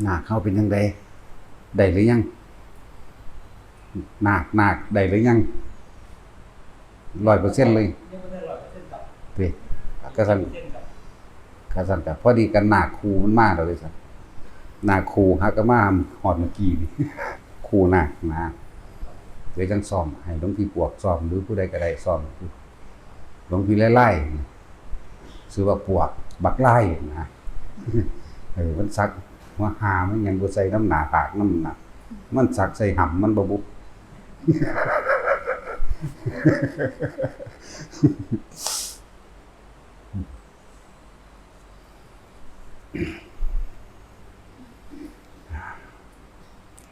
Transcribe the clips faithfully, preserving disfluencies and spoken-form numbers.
นาคเฮาเป็นจั่งใด ได้หรือยัง นาค นาค ได้หรือยัง ร้อยเปอร์เซ็นต์เลย ติ กะซั้น กะซั้น กะพอดีกัน นาคคู่มันมาแล้วเด้ซั้น นาคคู่หากะมาฮอดเมื่อกี้นี่ คู่นาคนะ เดี๋ยวจั่งซ้อม ให้หลวงพี่ปวกซ้อม หรือผู้ใดกะได้ซ้อม หลวงพี่ไล่ๆ ชื่อว่าปวก บักไล่นะ เออ มันสักหัวหามันหยังบ่ใส่นำหน้าผากนำนะ มันสักใส่หำมันบ่บุ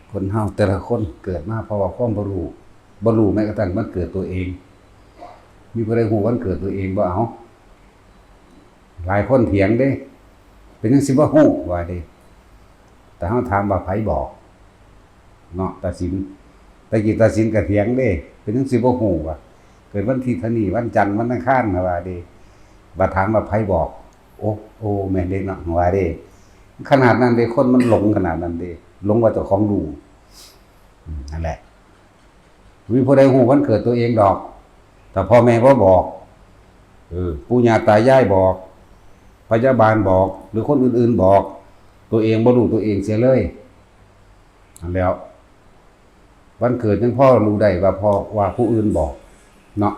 คนเฮาแต่ละคนเกิดมาเพราะว่าความบ่รู้ บ่รู้แม้กระทั่งวันเกิดตัวเอง มีผู้ใดฮู้วันเกิดตัวเองบ่ เอา หลายคนเถียงเด้ เป็นหยังสิบ่ฮู้ ว่าเด้ แต่เฮาถามว่าไผบอก เนาะ ตาสิน แต่กี้ตาสินกะเถียงเด้ เป็นหยังสิบ่ฮู้ ว่าเกิดวันที่เท่านี้ วันจันทร์ วันอังคาร ว่าเด้ บัดถามว่าไผบอก โอ้ โอ้ แม่นเด้เนาะ ว่าเด้ ขนาดนั้นเด้ คนมันหลงขนาดนั้นเด้ หลงว่าเจ้าของรู้ อืม นั่นแหละ มีผู้ใดฮู้วันเกิดตัวเองดอก ถ้าพ่อแม่บ่บอก เออ ปู่ย่าตายายบอก พยาบาลบอก หรือคนอื่นๆบอก ตัวเองบ่รู้ตัวเองเสียเลย นั่นแหล้ว วันเกิดยังพอรู้ได้ว่าพ่อ ว่าผู้อื่นบอก เนาะ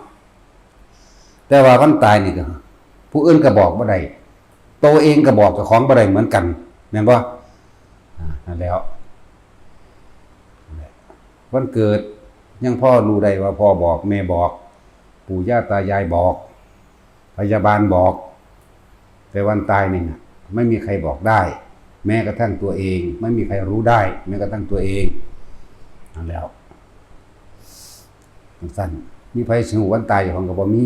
แต่ว่าวันตายนี่กะ ผู้อื่นกะบอกบ่ได้ ตัวเองกะบอกเจ้าของบ่ได้เหมือนกัน แม่นบ่ อ่า นั่นแหล้ว วันเกิดยังพอรู้ได้ว่าพ่อบอก แม่บอก ปู่ย่าตายายบอก พยาบาลบอก แต่วันตายนี่นะ ไม่มีใครบอกได้ แม้กระทั่งตัวเอง ไม่มีใครรู้ได้ แม้กระทั่งตัวเอง นั่นแหล้ว จั่งซั้น มีไผสิฮู้วันตายเจ้าของกะบ่มี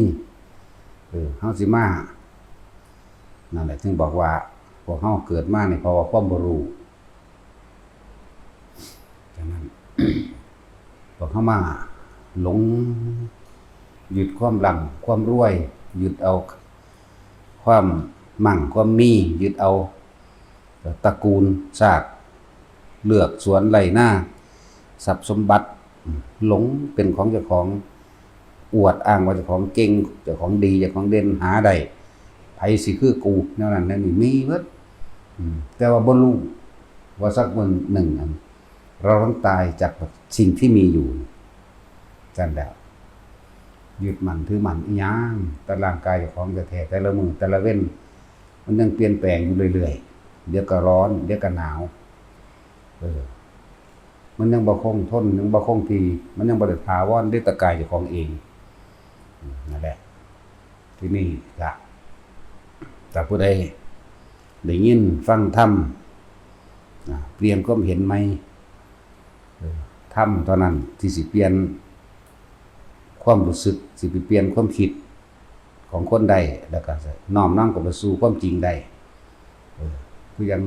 เออ เฮาสิมา นั่นแหละ จึงบอกว่า พวกเฮาเกิดมานี่เพราะว่าความบ่รู้ ฉะนั้น พวกเฮามาหลงยึดความร่ำความรวย ยึดเอาความมั่งความมี ยึดเอาตระกูลชาติ เลือกสวนไร่นา ทรัพย์สมบัติ หลงเป็นของเจ้าของ อวดอ้างว่าเจ้าของเก่ง เจ้าของดี เจ้าของเด่น หาได้ ไผสิคือกู แนวนั้นแนวนี้มีเบิด อืม แต่ว่าบ่รู้ว่าสักมื้อหนึ่งอัน เราต้องตายจากสิ่งที่มีอยู่ จั่งซั้นแหล้ว ยึดมั่นถือมั่นอิหยัง แต่ร่างกายเจ้าของแท้ๆ แต่ละมื้อแต่ละเว็น มันยังเปลี่ยนแปลงอยู่เรื่อยๆ เดี๋ยวกะร้อน เดี๋ยวกะหนาว เออ มันยังบ่คงทน ยังบ่คงที่ มันยังบ่ได้ถาวร เด้ แต่กายเจ้าของเอง อืม นั่นแหละ ทีนี้กะ ถ้าผู้ใดได้ยินฟังธรรม อ่า เปลี่ยนความเห็นใหม่ เออ ธรรมเท่านั้นที่สิเปลี่ยนความรู้สึก สิไปเปลี่ยนความคิดของคนได้ แล้วกะน้อมนำเข้าไปสู่ความจริงได้ เออ คือยัง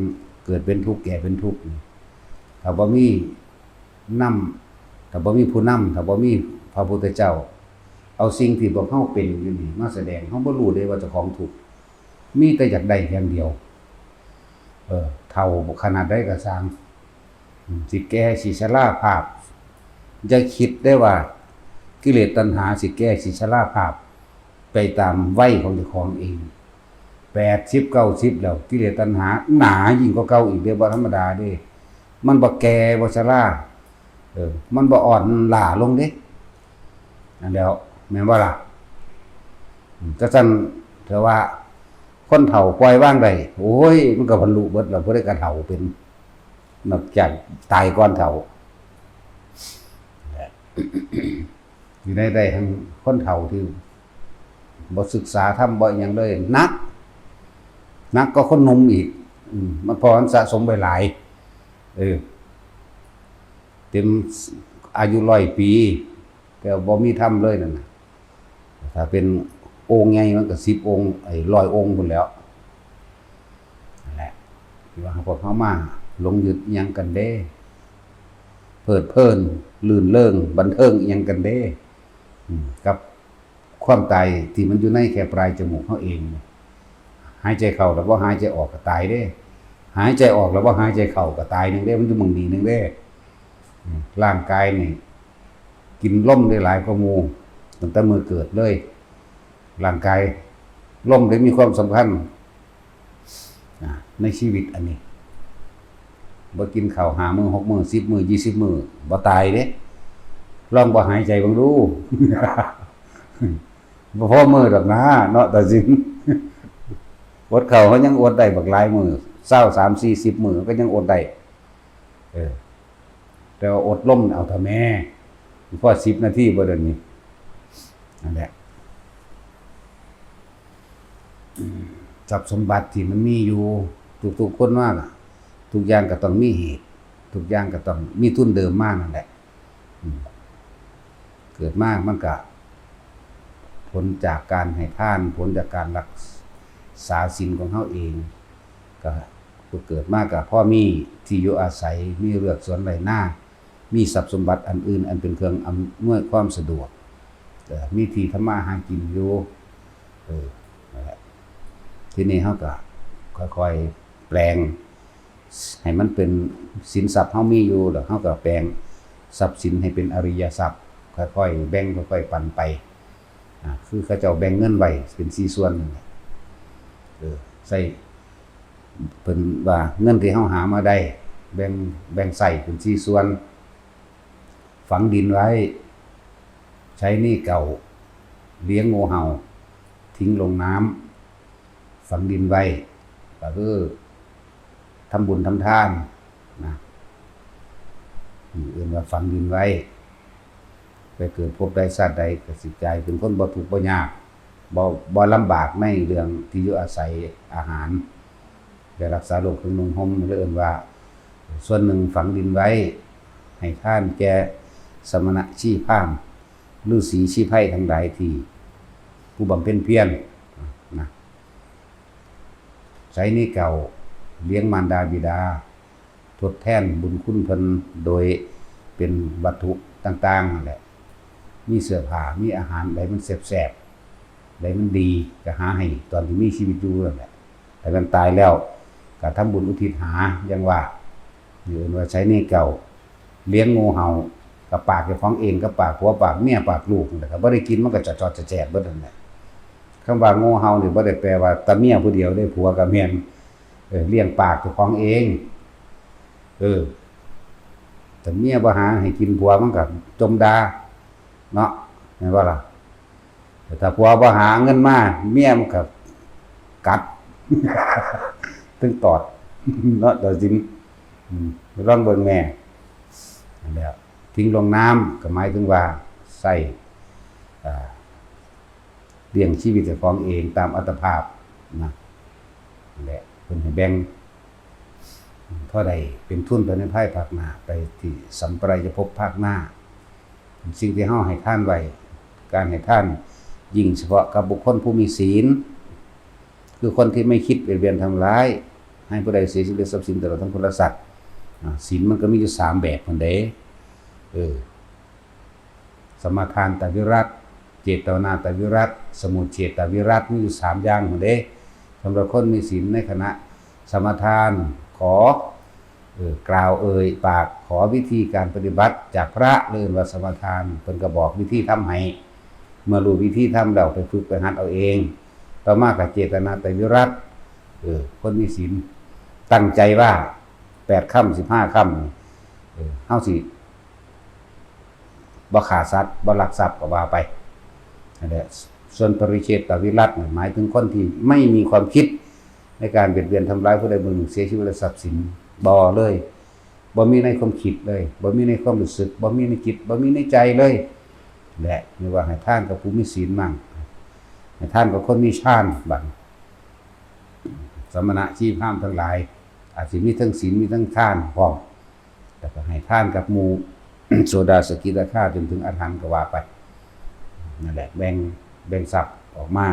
เกิดเป็นทุกข์ แก่เป็นทุกข์นี่ ถ้าบ่มีนำ ถ้าบ่มีผู้นำ ถ้าบ่มีพระพุทธเจ้า เอาสิ่งที่พวกเฮาเป็นอยู่นี่มาแสดง เฮาบ่รู้เด้ว่าเจ้าของทุกข์ มีแต่อยากได้อย่างเดียว เออ เฒ่าขนาดใดกะซ่าง อืม สิแก่สิชราภาพ อย่าคิดได้ว่ากิเลสตัณหาสิแก่สิชราภาพ ไปตามวัยของเจ้าของเอง แปดสิบ เก้าสิบ แล้ว กิเลสตัณหาหนายิ่งกว่าเก่าอีกเด้ บ่ธรรมดาเด้ มันบ่แก่บ่ชรา เออ มันบ่อ่อนล้าลงเด้ นั่นแหล้ว แม่นบ่ล่ะ อืม จั่งซั้น ถือว่าคนเฒ่าปล่อยวางได้ โอ้ย มันกะบรรลุเบิดแล้ว ผู้ใดกะเฒ่าเป็น นอกจากตายก่อนเฒ่า อยู่ในได้ทั้งคนเฒ่าที่บ่ศึกษาธรรม บ่อิหยังเลย หนัก หนักกว่าคนหนุ่มอีก อืม มัน เพราะมันสะสมไว้หลาย เออ เต็มอายุร้อยปี แต่บ่มีธรรมเลยนั่นน่ะ ถ้าเป็นโอ่งใหญ่มันกะสิบโอ่ง ไอ้ ร้อยโอ่งพู้นแหล้ว นั่นแหละ ที่ว่าพวกเฮามาหลงยึดอิหยังกันเด้ เพลิดเพลิน รื่นเริง บันเทิงอิหยังกันเด้ อืม กับความตายที่มันอยู่ในแค่ปลายจมูกเฮาเอง หายใจเข้าแล้วบ่หายใจออกกะตายเด้ หายใจออกแล้วบ่หายใจเข้าก็ตายหนึ่งเด้ มันอยู่หม่องนี้หนึ่งเด้ อืม ร่างกายนี่ กินลมได้หลายกว่าหมู่ ตั้งแต่มื้อเกิดเลย ร่างกาย ลมได้มีความสำคัญ อ่า ในชีวิตอันนี้ บ่กินข้าวห้ามื้อ หกมื้อ สิบมื้อ ยี่สิบมื้อ บ่ตายเด้ ลองบ่หายใจเบิ่งดู บ่พอมื้อดอกนะ เนาะ ตาสิน อดข้าวเฮายังอดได้บักหลายมื้อ ซาว สาม สี่ สิบ มื้อก็ยังอดได้ เออ แต่ว่าอดลมเอาเถาะแม่ พอ สิบ นาทีบ่เดี๋ยวนี้ นั่นแหละ ทรัพย์สมบัติที่มันมีอยู่ ทุกๆคนมาล่ะ ทุกอย่างก็ต้องมีเหตุ ทุกอย่างก็ต้องมีทุนเดิมมานั่นแหละ อืม เกิดมามันก็ ผลจากการให้ทาน ผลจากการรักษาศีลของเฮาเอง ก็เกิดมาก็พอมีที่อยู่อาศัย มีเรือกสวนไร่นา มีทรัพย์สมบัติอันอื่นอันเป็นเครื่องอำนวยความสะดวก เอ่อ มีที่ทำมาหากินอยู่ เออ นั่นแหละ ทีนี้เฮาก็ค่อยๆแปลง ให้มันเป็นสินทรัพย์เฮามีอยู่ แล้วเฮาก็แบ่งทรัพย์สินให้เป็นอริยทรัพย์ ค่อยๆแบ่ง ค่อยๆปันไป อ่า คือเขาเจ้าแบ่งเงินไว้เป็นสี่ส่วนนั่นแหละ เออ ใส่ เพิ่นว่าเงินที่เฮาหามาได้ แบ่ง แบ่งใส่เป็นสี่ส่วน ฝังดินไว้ ใช้หนี้เก่า เลี้ยงงูเห่า ทิ้งลงน้ำ ฝังดินไว้ ก็คือทำบุญทำทานนะ อืม เอิ้นว่าฝังดินไว้ ไปเกิดภพใดชาติใดก็สิกลายเป็นคนบ่ทุกข์บ่ยาก บ่ บ่ลำบากในเรื่องที่อยู่อาศัย อาหาร ได้รักษาโรคเครื่องนุ่งห่ม หรือเอิ้นว่า ส่วนหนึ่งฝังดินไว้ ให้ทานแก่สมณะชีพราหมณ์ ฤาษีชีไพรทั้งหลายที่ผู้บำเพ็ญเพียรนะ ใช้หนี้เก่า เลี้ยงมารดาบิดา ทดแทนบุญคุณเพิ่นโดยเป็นวัตถุต่างๆนั่นแหละ มีเสื้อผ้า มีอาหาร ใดมันแซ่บๆ ใดมันดี ก็หาให้ตอนที่มีชีวิตอยู่นั่นแหละ แต่มันตายแล้ว ก็ทำบุญอุทิศหา อย่างว่า นี่เอิ้นว่าใช้หนี้เก่า เลี้ยงงูเห่า กับปากเจ้าของเอง กับปากผัว ปากเมีย ปากลูกนั่นแหละ ถ้าบ่ได้กินมันก็จะจอดจะแจดเบิดนั่นแหละ คำว่างูเห่านี่บ่ได้แปลว่าแต่เมียผู้เดียวเด้ ผัวก็แม่น เออ เลี้ยงปากเจ้าของเอง เออ แต่เมียบ่หาให้กิน ผัวมันก็จมด่า เนาะ แม่นบ่ล่ะ แต่ถ้าผัวบ่หาเงินมา เมียมันก็กัด ตึงตอด เนาะ ตาสิน อืม ลองเบิ่งแหน่ นั่นแหละ ทิ้งลงน้ำก็หมายถึงว่าใช้ อ่า เลี้ยงชีวิตเจ้าของเองตามอัตภาพนะ นั่นแหละ เพิ่นให้แบ่ง พอได้เป็นทุนไปในภายภาคหน้า ไปที่สัมปรายภพภาคหน้า สิ่งที่เฮาให้ทานไว้ การให้ทานยิ่งเฉพาะกับบุคคลผู้มีศีล คือคนที่ไม่คิดเบียดเบียนทำร้าย ให้ผู้ใดเสียชีวิต ทรัพย์สินตลอดทั้งพลสัตว์ อ่า ศีลมันก็มีอยู่สามแบบนั่นเด้ เออ สมาทานตวิรัต เจตนาตวิรัต สมุจเฉตวิรัต มีอยู่สามอย่างนั่นเด้ สำหรับคนมีศีลในขณะสมาทาน ขอ เอ่อ กล่าวเอ่ยปากขอวิธีการปฏิบัติจากพระ เรียกว่าสมาทาน เพิ่นก็บอกวิธีทำให้ เมื่อรู้วิธีทำแล้วไปฝึกไปหัดเอาเอง ต่อมาก็เจตนาตวิรัต เออ คนมีศีลตั้งใจว่าแปดค่ำสิบห้าค่ำ เออ เฮาสิ บ่ฆ่าสัตว์ บ่ลักทรัพย์ก็ว่าไป นั่นแหละ ส่วนปริเฉตวิรัตน่ะ หมายถึงคนที่ไม่มีความคิดในการเบียดเบียนทำร้ายผู้ใดผู้หนึ่ง เสียชีวิตและทรัพย์สิน บ่เลย บ่มีในความคิดเลย บ่มีในความรู้สึก บ่มีในจิต บ่มีในใจเลย และเรียกว่าให้ทานกับผู้มีศีลมั่ง ให้ทานกับคนมีฌานบัด สมณะชีพราหมณ์ทั้งหลาย อาจสิมีทั้งศีล มีทั้งทานพร้อม แล้วก็ให้ทานกับหมู่ โสดาสกิทาคาจนถึงอรหันต์ก็ว่าไป นั่นแหละ แบ่ง แบ่งทรัพย์ออกมา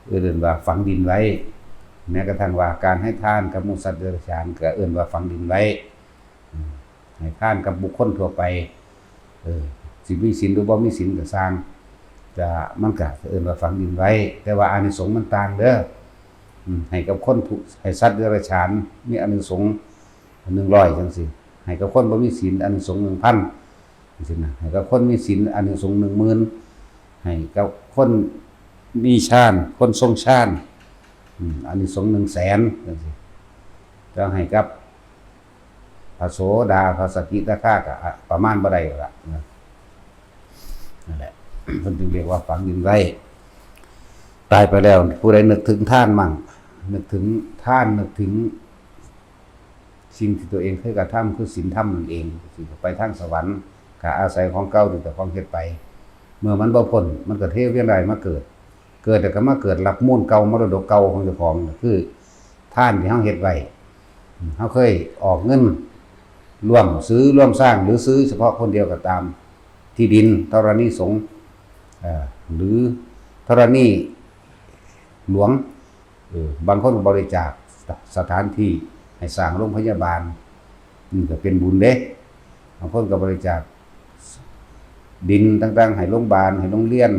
เอิ้นว่าฝังดินไว้ แม้กระทั่งว่าการให้ทานกับหมู่สัตว์เดรัจฉานก็เอิ้นว่าฝังดินไว้ อืม ให้ทานกับบุคคลทั่วไป เออ สิมีศีลหรือบ่มีศีลก็ซ่าง จะ มันก็เอิ้นว่าฝังดินไว้ แต่ว่าอานิสงส์มันต่างเด้อ อืม ให้กับคนผู้ ให้สัตว์เดรัจฉานมีอานิสงส์หนึ่งร้อยจังซี่ ให้กับคนบ่มีศีลอานิสงส์หนึ่งพันจังซี่นะ ให้กับคนมีศีลอานิสงส์หนึ่งหมื่น ให้กับคนมีฌาน คนทรงฌาน อืม อานิสงส์หนึ่งแสนจังซี่ แล้วให้กับพระโสดา พระสกิทาคา ก็ประมาณบ่ได้แล้วล่ะนะ นั่นแหละ เพิ่นจึงเรียกว่าฝังดินไว้ ตายไปแล้วผู้ใดนึกถึงทานมั่ง นึกถึงทาน นึกถึงสิ่งที่ตัวเองเคยกระทำ คือศีลธรรมนั่นเอง สิไปทางสวรรค์ ก็อาศัยของเก่าที่เจ้าของเฮ็ดไป เมื่อมันบ่พ้น มันก็เทเวียนว่ายมาเกิด เกิดแล้วก็มาเกิดรับมูลเก่า มรดกเก่าของเจ้าของ คือทานที่เฮาเฮ็ดไว้ เฮาเคยออกเงินร่วมซื้อร่วมสร้าง หรือซื้อเฉพาะคนเดียวก็ตาม ที่ดินธรณีสงฆ์ เอ่อ หรือธรณีหลวง เออ บางคนก็บริจาคสถานที่ให้สร้างโรงพยาบาล นี่ก็เป็นบุญเด้ บางคนก็บริจาคดินต่างๆ ให้โรงพยาบาล ให้โรงเรียน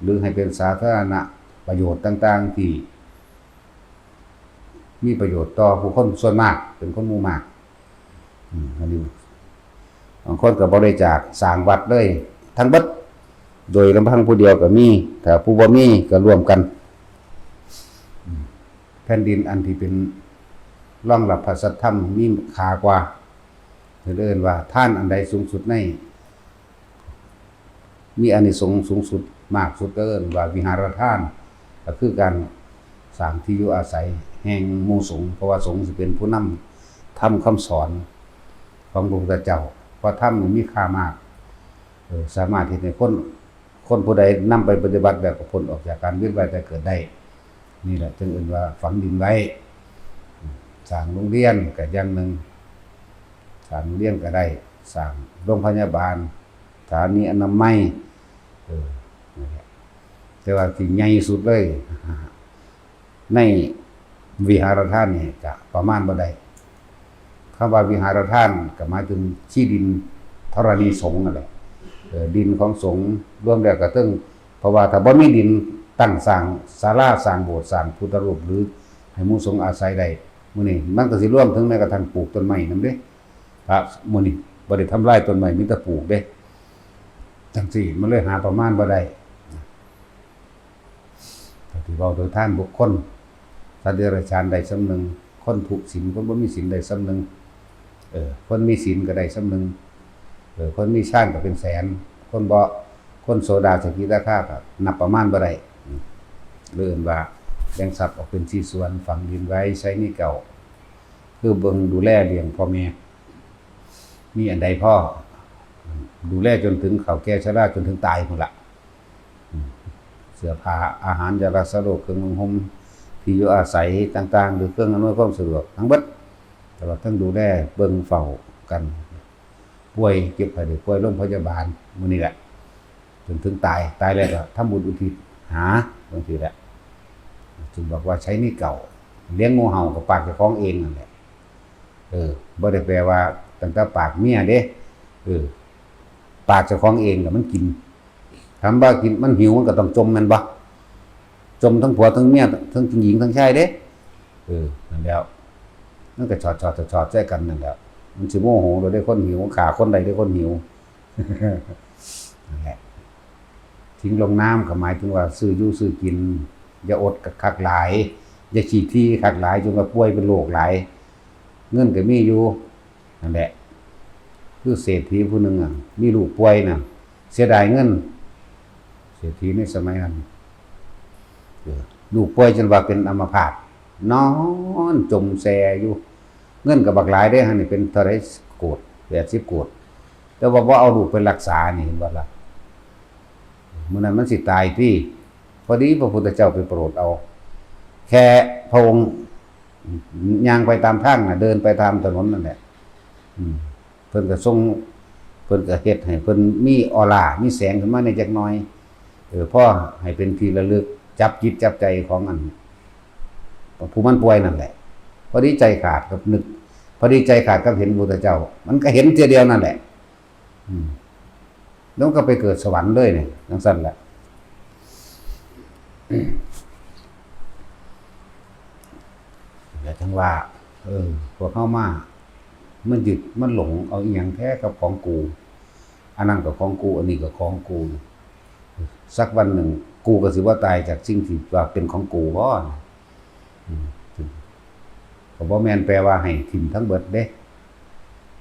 หรือให้เป็นสาธารณประโยชน์ต่างๆ ที่มีประโยชน์ต่อผู้คนส่วนมาก เป็นคนหมู่มาก อืม อันนี้ บางคนก็บริจาคสร้างวัดเลยทั้งเบิด โดยลำพังผู้เดียวก็มี ถ้าผู้บ่มีก็ร่วมกัน อืม แผ่นดินอันที่เป็นรองรับพระสัทธรรมมีค่ากว่า เพิ่นเอิ้นว่าทานอันใดสูงสุดใน มีอานิสงส์สูงสุดมากสุดก็เอิ้นว่าวิหารทาน ก็คือการสร้างที่อยู่อาศัยแห่งหมู่สงฆ์ เพราะว่าสงฆ์สิเป็นผู้นำธรรมคำสอนของพระพุทธเจ้า เพราะธรรมนี่มีค่ามาก เออ สามารถเฮ็ดให้คน คนผู้ใดนำไปปฏิบัติแล้วก็พ้นออกจากการเวียนว่ายตายเกิดได้ นี่แหละจึงเอิ้นว่าฝังดินไว้ สร้างโรงเรียนก็อย่างหนึ่ง สร้างโรงเรียนก็ได้ สร้างโรงพยาบาล สถานีอนามัย เออ นั่นแหละ แต่ว่าที่ใหญ่สุดเลย ในวิหารทานนี่ก็ประมาณบ่ได้ คำว่าวิหารทานก็หมายถึงที่ดินธรณีสงฆ์นั่นแหละ เออ ดินของสงฆ์รวมแล้วก็ถึง เพราะว่าถ้าบ่มีดินตั้งสร้างศาลา สร้างโบสถ์ สร้างพุทธรูป หรือให้หมู่สงฆ์อาศัยได้ มื้อนี้มันก็สิรวมถึงแม้กระทั่งปลูกต้นไม้นำเด้ พระมื้อนี้บ่ได้ทำลายต้นไม้ มีแต่ปลูกเด้ จังซี่มันเลยหาประมาณบ่ได้ ก็สิเว้าโดยทานบุคคล สัตว์เดรัจฉานได้ส่ำหนึ่ง คนทุศีล คนบ่มีศีลได้ส่ำหนึ่ง เออ คนมีศีลก็ได้ส่ำหนึ่ง เออ คนมีฌานก็เป็นแสน คนบ่ คนโสดา สกิทาคาก็นับประมาณบ่ได้ อืม เรียกว่าแบ่งทรัพย์ออกเป็นสี่ส่วน ฝังดินไว้ ไชนีเก๊า คือเบิ่งดูแลเลี้ยงพ่อแม่ มีอันใดพอ ดูแลจนถึงเฒ่าแก่ชรา จนถึงตายพู้นละ อืม เสื้อผ้า อาหาร ยารักษาโรค เครื่องนุ่งห่ม ที่อยู่อาศัยต่างๆ หรือเครื่องอำนวยความสะดวกทั้งเบิด ตลอดทั้งดูแลเบิ่งเฝ้ากัน ป่วยเจ็บไข้ได้ป่วย โรงพยาบาล หมู่นี้แหละ จนถึงตาย ตายแล้วก็ทำบุญอุทิศหา จังซี่แหละ จึงบอกว่าไชนีเก๊า เลี้ยงงูเห่ากับปากเจ้าของเองนั่นแหละ เออ บ่ได้แปลว่าตั้งแต่ปากเมียเด้ เออ ปากเจ้าของเองน่ะมันกิน ถามว่ากิน มันหิวมันก็ต้องจ่มแม่นบ่ จ่มทั้งผัวทั้งเมีย ทั้งหญิงทั้งชายเด้ เออ นั่นแหล้ว มันก็ชอดๆๆๆ ใส่กันนั่นแหล้ว มันสิโมโหโลดเด้ คนหิว ฆ่าคนได้เด้ คนหิว นั่นแหละ ทิ้งลงน้ำก็หมายถึงว่าซื้ออยู่ซื้อกิน อย่าอดคักหลาย อย่าขี้ถี่คักหลาย จนว่าป่วยเป็นโรคหลาย เงินก็มีอยู่ นั่นแหละ คือเศรษฐีผู้หนึ่งอะ มีลูกป่วยน่ะ เสียดายเงิน เศรษฐีในสมัยนั้น เออ ลูกป่วยจนว่าเป็นอัมพาต นอนจ่มแซ่อยู่ เงินก็บักหลายเด้ หั่นนี่เป็นเท่าไหร่ โกด แปดสิบโกด แต่ว่าบ่เอาลูกไปรักษานี่ เห็นบ่ล่ะ มื้อนั้นมันสิตายติ พอดีพระพุทธเจ้าไปโปรดเอา แค่พระองค์ย่างไปตามทางน่ะ เดินไปตามถนนนั่นแหละ อืม เพิ่นก็ทรง เพิ่นก็เฮ็ดให้เพิ่นมีออร่า มีแสงขึ้นมาแหน่จักหน่อย เออ พอให้เป็นที่ระลึก จับจิตจับใจของอัน ผู้มันป่วยนั่นแหละ พอดีใจขาดกับนึก พอดีใจขาดกับเห็นพระพุทธเจ้า มันก็เห็นเทื่อเดียวนั่นแหละ อืม แล้วก็ไปเกิดสวรรค์เลยเนี่ย จังซั่นแหละ อืม แต่จังว่า เออ พวกเฮามา มันยึด มันหลงเอาอีหยังแท้กับของกู อันนั้นก็ของกู อันนี้ก็ของกู สักวันหนึ่ง กูก็สิบ่ตายจากสิ่งที่ว่าเป็นของกูบ่ อืม ก็บ่แม่นแปลว่าให้ถิ่มทั้งเบิดเด้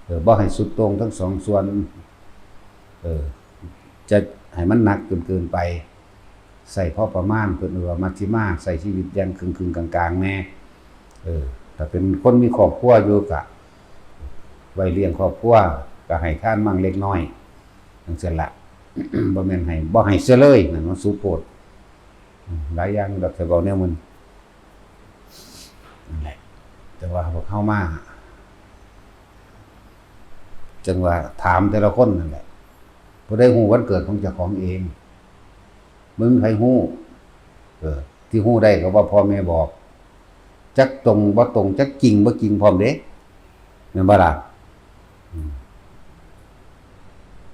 เออ บ่ให้สุดโต่งทั้งสองส่วน เออ จะให้มันหนักจนเกินไป ใส่พอประมาณ เพิ่นเอิ้นว่ามัชฌิมา ใส่ชีวิตอย่างครึ่งๆ กลางๆ แน่ เออ ถ้าเป็นคนมีครอบครัวอยู่ก็ไว้เลี้ยงครอบครัว ก็ให้ทานมั่งเล็กน้อย จั่งซี้ละ บ่แม่นให้ บ่ให้เสียเลย นั่นมันสูงโพด อืม หลายอย่างดอก แต่เว้าแนวมัน นั่นแหละ แต่ว่าพวกเฮามา จั่งว่าถามแต่ละคนนั่นแหละ ผู้ใดฮู้วันเกิดของเจ้าของเอง บ่มีไผฮู้ เออ ที่ฮู้ได้ก็ว่าพ่อแม่บอก จักตรงบ่ตรง จักจริงบ่จริงพร้อมเด้ แม่นบ่ล่ะ อืม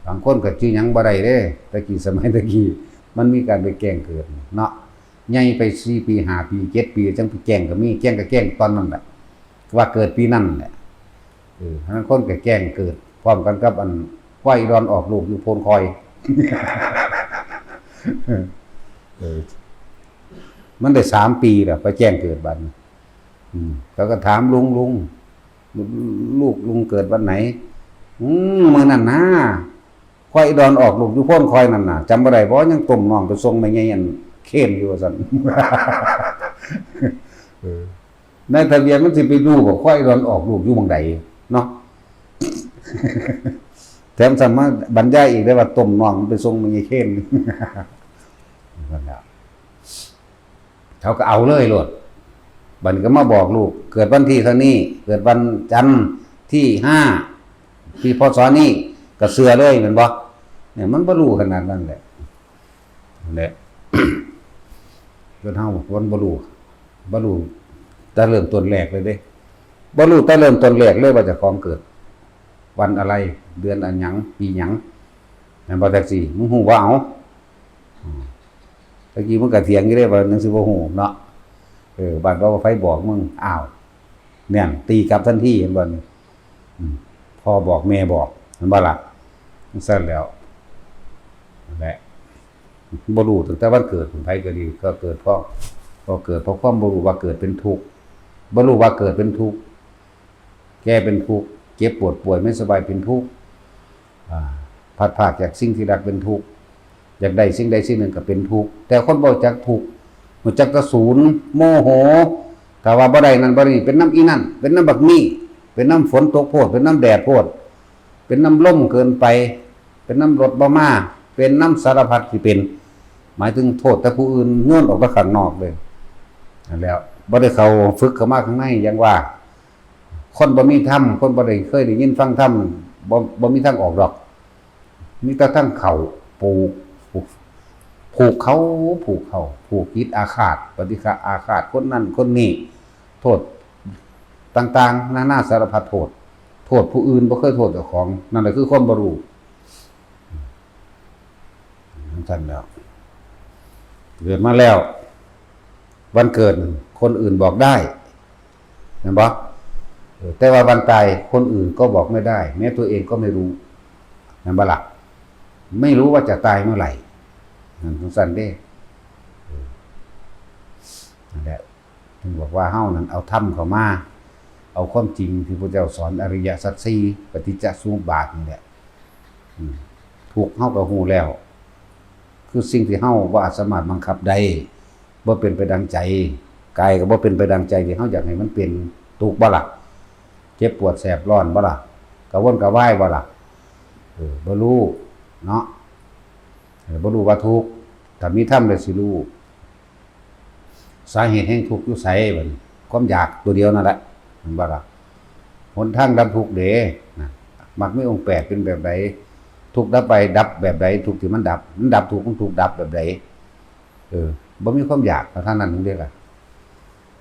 บางคนก็ชื่อหยังบ่ได้เด้ แต่กี้ สมัยแต่กี้ มันมีการไปแจ้งเกิดเนาะ ใหญ่ไปสี่ปี ห้าปี เจ็ดปี จั่งไปแจ้งก็มี แจ้งก็แจ้งตอนนั้นแหละ ว่าเกิดปีนั้นแหละ เออ บางคนก็แจ้งเกิดพร้อมกันกับอันควายดอนออกลูกอยู่โพนคอย เออ มันได้สามปีแล้ว ไปแจ้งเกิดบัดนี้ อืม เขาก็ถาม "ลุง ลุง ลูกลุงเกิดวันไหน?" "อืม มื้อนั้นนะ ควายดอนออกลูกอยู่โพนคอยนั่นน่ะ จำบ่ได้บ่ ยังต้มน้องไปส่งแม่ใหญ่อันเคนอยู่" ว่าซั่น เออ ในทะเบียนมันสิไปรู้บ่ ควายดอนออกลูกอยู่หม่องใดเนาะ แถมซ้ำมาบรรยายอีกได้ว่าต้มน้องมันไปส่งแม่ใหญ่เคน นั่นแหละ เขาก็เอาเลยโลด บัดนี้ก็มาบอกลูก เกิดวันที่เท่านี้ เกิดวันจันทร์ที่ห้า ที่ พ.ศ. นี้ ก็เชื่อเลยแม่นบ่ เนี่ยมันบ่รู้ขนาดนั้นแหละ นั่นแหละ จนเฮามันบ่รู้ บ่รู้แต่เริ่มต้นแรกเลยเด้ บ่รู้แต่เริ่มต้นแรกเลยว่าเจ้าของเกิดวันอะไร เดือนอันหยัง ปีหยัง แม่นบ่ จั่งซี้ มึงฮู้บ่ เอา อืม ตะกี้มึงก็เถียงอยู่เด้ ว่าหนังสือบ่ฮู้เนาะ เออ บัดว่าไผบอกมึง อ้าว เนี่ย ตีกลับทันที เห็นบ่นี่ อืม พ่อบอกแม่บอก เห็นบ่ล่ะ จั่งซั่นแล้ว นั่นแหละ บ่รู้ตั้งแต่วันเกิด ของไผก็ดี ก็เกิดเพราะ ก็เกิดเพราะความบ่รู้ว่าเกิดเป็นทุกข์ บ่รู้ว่าเกิดเป็นทุกข์ แก่เป็นทุกข์ เจ็บปวดป่วยไม่สบายเป็นทุกข์ อ่า พลัดพรากจากสิ่งที่รักเป็นทุกข์ อยากได้สิ่งใดสิ่งหนึ่งก็เป็นทุกข์ แต่คนบ่รู้จักทุกข์ รู้จักแต่ศูนย์ โมโห ถ้าว่าบ่ได้นั่นบ่ได้นี่ เป็นนำอีนั่น เป็นนำบักนี่ เป็นนำฝนตกโพด เป็นนำแดดโพด เป็นนำลมเกินไป เป็นนำรถบ่มา เป็นนำสารพัดที่เป็น หมายถึงโทษแต่ผู้อื่น โยนออกไปข้างนอกเลย นั่นแหละ บ่ได้เข้าฝึกเข้ามาข้างใน อย่างว่า คนบ่มีธรรม คนบ่ได้เคยได้ยินฟังธรรม บ่ บ่มีทางออกดอก มีแต่ทางเข้า ผูก ผูก ผูกเขา ผูกเขา ผูกจิตอาฆาต ปฏิฆะอาฆาต คนนั้นคนนี้ โทษต่างๆ นานาสารพัดโทษ โทษผู้อื่น บ่เคยโทษเจ้าของ นั่นแหละคือความบ่รู้ จั่งซั่นแล้ว เกิดมาแล้ว วันเกิดคนอื่นบอกได้ เห็นบ่ เออ แต่ว่าวันตายคนอื่นก็บอกไม่ได้ แม้ตัวเองก็ไม่รู้ เห็นบ่ล่ะ ไม่รู้ว่าจะตายเมื่อไหร่ นั่นจั่งซั่นเด้ เออ นั่นแหละ ถึงบอกว่าเฮานั้นเอาธรรมเข้ามา เอาความจริงที่พระเจ้าสอนอริยสัจสี่ ปฏิจจสมุปบาทนี่แหละ อืม ทุกข์เฮาก็ฮู้แล้ว คือสิ่งที่เฮาบ่อาจสามารถบังคับได้ บ่เป็นไปดังใจ กายก็บ่เป็นไปดังใจที่เฮาอยากให้มันเป็น ทุกข์บ่ล่ะ เจ็บปวดแสบร้อนบ่ล่ะ กระวนกระวายบ่ล่ะ เออ บ่รู้เนาะ เออ บ่รู้ว่าทุกข์ ถ้ามีธรรมแล้วสิรู้ สาเหตุแห่งทุกข์อยู่ไสบัดนี้ ความอยากตัวเดียวนั่นแหละ เห็นบ่ล่ะ หนทางดับทุกข์เด้ นะ มรรคมีองค์แปดเป็นแบบใด ทุกข์ดับไปดับแบบใด ทุกข์ที่มันดับ มันดับทุกข์ มันทุกข์ดับแบบใด เออ บ่มีความอยากเท่านั้นเด้ล่ะ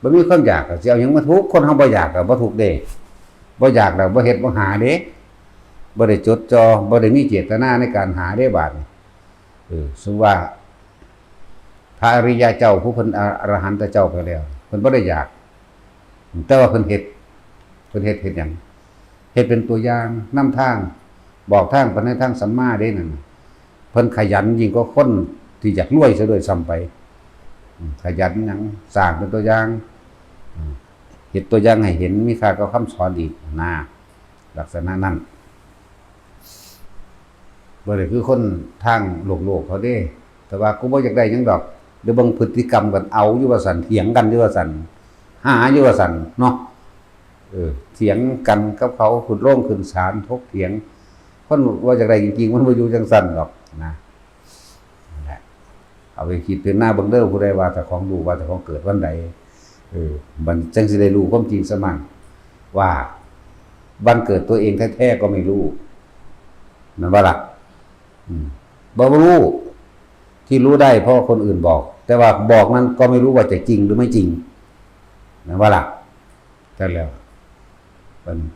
บ่มีความอยากก็สิเอาหยังมาทุกข์ คนเฮาบ่อยากก็บ่ทุกข์เด้ บ่อยากแล้วบ่เฮ็ดบ่หาเด้ บ่ได้จดจ่อ บ่ได้มีเจตนาในการหาเด้บาดนี้ เออ สมมุติว่า พระอริยะเจ้าผู้เพิ่นอรหันตเจ้าไปแล้ว เพิ่นบ่ได้อยาก แต่ว่าเพิ่นเฮ็ด เพิ่นเฮ็ด เฮ็ดหยัง เฮ็ดเป็นตัวอย่างนำทาง บอกทางไปในทางสัมมาเด้นั่นน่ะ เพิ่นขยันยิ่งกว่าคนที่อยากรวยซะด้วยซ้ำไป อืม ขยันหยัง สร้างเป็นตัวอย่าง อืม เฮ็ดตัวอย่างให้เห็น มีค่ากับคำสอนอีกนะ ลักษณะนั้น บ่ได้คือคนทางโลกๆเขาเด้ แต่ว่ากูบ่อยากได้หยังดอก เดี๋ยวเบิ่งพฤติกรรมกัน เอาอยู่ว่าซั่น เถียงกันอยู่ว่าซั่น หาอยู่ว่าซั่นเนาะ เออ เถียงกันกับเขา ขึ้นโรงขึ้นศาล ถกเถียง คนว่าอยากได้จริงๆ มันบ่อยู่จังซั่นดอกนะ นั่นแหละ เอาไปคิดเถิงหน้าเบิ่งเด้อ ผู้ใดว่าเจ้าของรู้ ว่าเจ้าของเกิดวันใด เออ มันจั่งสิได้รู้ความจริงซะมั่ง ว่าวันเกิดตัวเองแท้ๆก็ไม่รู้ แม่นบ่ล่ะ อืม บ่รู้ ที่รู้ได้เพราะคนอื่นบอก แต่ว่าบอกนั้นก็ไม่รู้ว่าจะจริงหรือไม่จริง แม่นบ่ล่ะ แต่แล้ว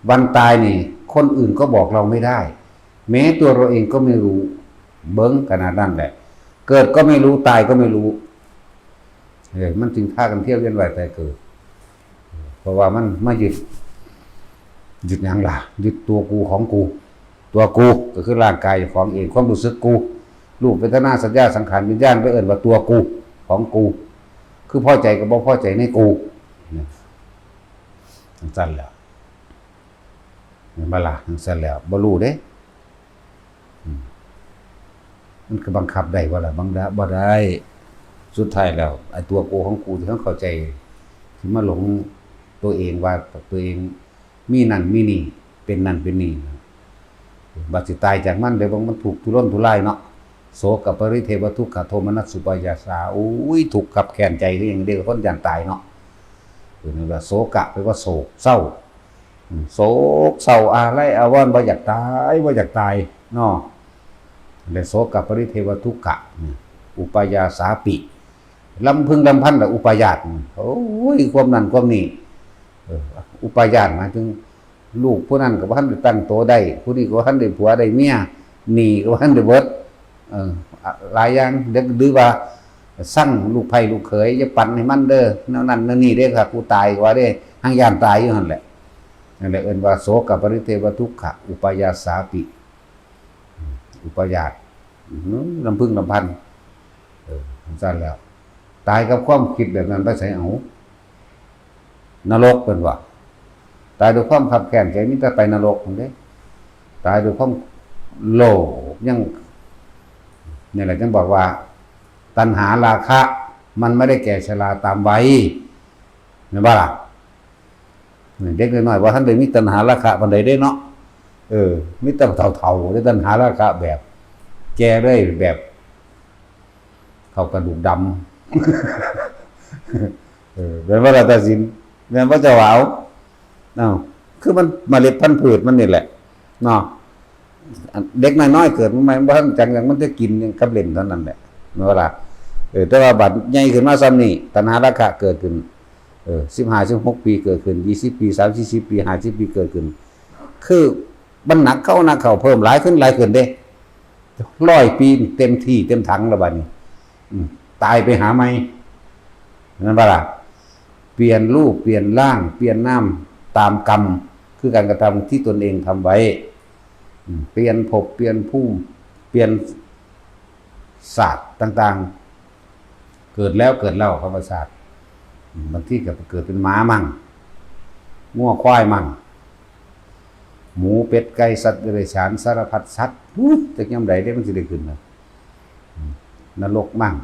วันตายนี่ คนอื่นก็บอกเราไม่ได้ แม้ตัวเราเองก็ไม่รู้ เบิ่งขนาดนั้นแหละ เกิดก็ไม่รู้ ตายก็ไม่รู้ เออ มันจึงพากันเที่ยวเวียนว่ายตายเกิด เพราะว่ามันมายึด ยึดหยังล่ะ ยึดตัวกูของกู ตัวกูก็คือร่างกายของเอง ความรู้สึกกู รูป เวทนา สัญญา สังขาร วิญญาณ ไปเอิ้นว่าตัวกู ของกู คือพอใจกับบ่พอใจในกู เนี่ย จั่งซั่นแหล้ว แม่นบ่ล่ะ จั่งซั่นแหล้ว บ่รู้เด้ อืม มันก็บังคับได้บ่ล่ะ บังดา บ่ได้ สุดท้ายแล้ว ไอ้ตัวกูของกูที่เขาเข้าใจ ที่มาหลงตัวเองว่าตัวเองมีนั่นมีนี่ เป็นนั่นเป็นนี่ บัดสิตายจากมัน เดี๋ยวมันทุกข์ทุรนทุรายเนาะ โสกปริเทวทุกขโทมนัสสุปายาสา โอ้ย ทุกข์คับแค้นใจคือหยังเด้อ คนย่านตายเนาะ เออ นั่นว่าโสกะ แปลว่าโศกเศร้า อืม โศกเศร้าอาลัยอาวรณ์ บ่อยากตาย บ่อยากตายเนาะ และโสกปริเทวทุกขะ เนี่ย อุปายาสาปิ ลำพึงลำพันละอุปายาส โอ้ย ความนั่นความนี่ เออ อุปายาสหมายถึง ลูกผู้นั้นก็บ่ทันได้ตั้งตัวได้ ผู้นี้ก็บ่ทันได้ผัวได้เมีย หนี้ก็บ่ทันได้เบิด เออ อะ หลายอย่าง เด็กดื้อว่า สั่งลูกไผ่ลูกเขย อย่าปั่นให้มันเด้อ แนวนั้นแนวนี้เด้อ ถ้ากูตายก็ว่าเด้ หังย่านตายอยู่หั่นแหละ นั่นแหละเอิ้นว่า โสกปริเทวทุกขะ อุปายาสาปิ อุปายาส อืม ลำพึงลำพัน เออ จั่งซั่นแล้ว ตายกับความคิดแบบนั้นไปไสเอา นรกเพิ่นว่า ตายด้วยความคับแค้นใจมีแต่ไปนรกพุ่นเด้ ตายด้วยความโลภยัง นี่แหละจั่งบอกว่า ตัณหาราคะมันไม่ได้แก่ชราตามวัย แม่นบ่ล่ะ เด็กน้อยๆบ่ทันได้มีตัณหาราคะปานใดเด้เนาะ เออ มีแต่เฒ่าๆเด้ ตัณหาราคะแบบ แก่เลยแบบ เข้ากระดูกดำ เออ แม่นบ่ล่ะตาสิน แม่นบ่เจ้าหวาว อ้าว คือมันเมล็ดพันธุ์พืชมันนี่แหละ เนาะ อันเด็กน้อยๆเกิดมาใหม่ มันบ่ทันจักหยัง มันจะกินหยังกับเล่นเท่านั้นแหละ แม่นบ่ล่ะ เออ แต่ว่าบัดใหญ่ขึ้นมาส่ำนี้ ตัณหาราคะเกิดขึ้น เออ สิบห้า สิบหก ปีเกิดขึ้น ยี่สิบ ปี สามสิบ ปี ห้าสิบ ปีเกิดขึ้น คือมันหนักเข้าหนักเข้า เพิ่มหลายขึ้นหลายขึ้นเด้ ร้อย ปีเต็มที่เต็มถังแล้วบัดนี้ อืม ตายไปหาใหม่ แม่นบ่ล่ะ เปลี่ยนรูป เปลี่ยนร่าง เปลี่ยนนาม ตามกรรม คือการกระทำที่ตนเองทำไว้ อืม เปลี่ยนภพ เปลี่ยนภูมิ เปลี่ยนชาติต่างๆ เกิดแล้วเกิดเล่า คำว่าชาติ อืม บางทีก็เกิดเป็นหมามั่ง งัวควายมั่ง หมู เป็ด ไก่ สัตว์เดรัจฉาน สารพัดสัตว์ อู้ จักยามใดเด้มันสิได้ขึ้นนะ อืม นรกมั่ง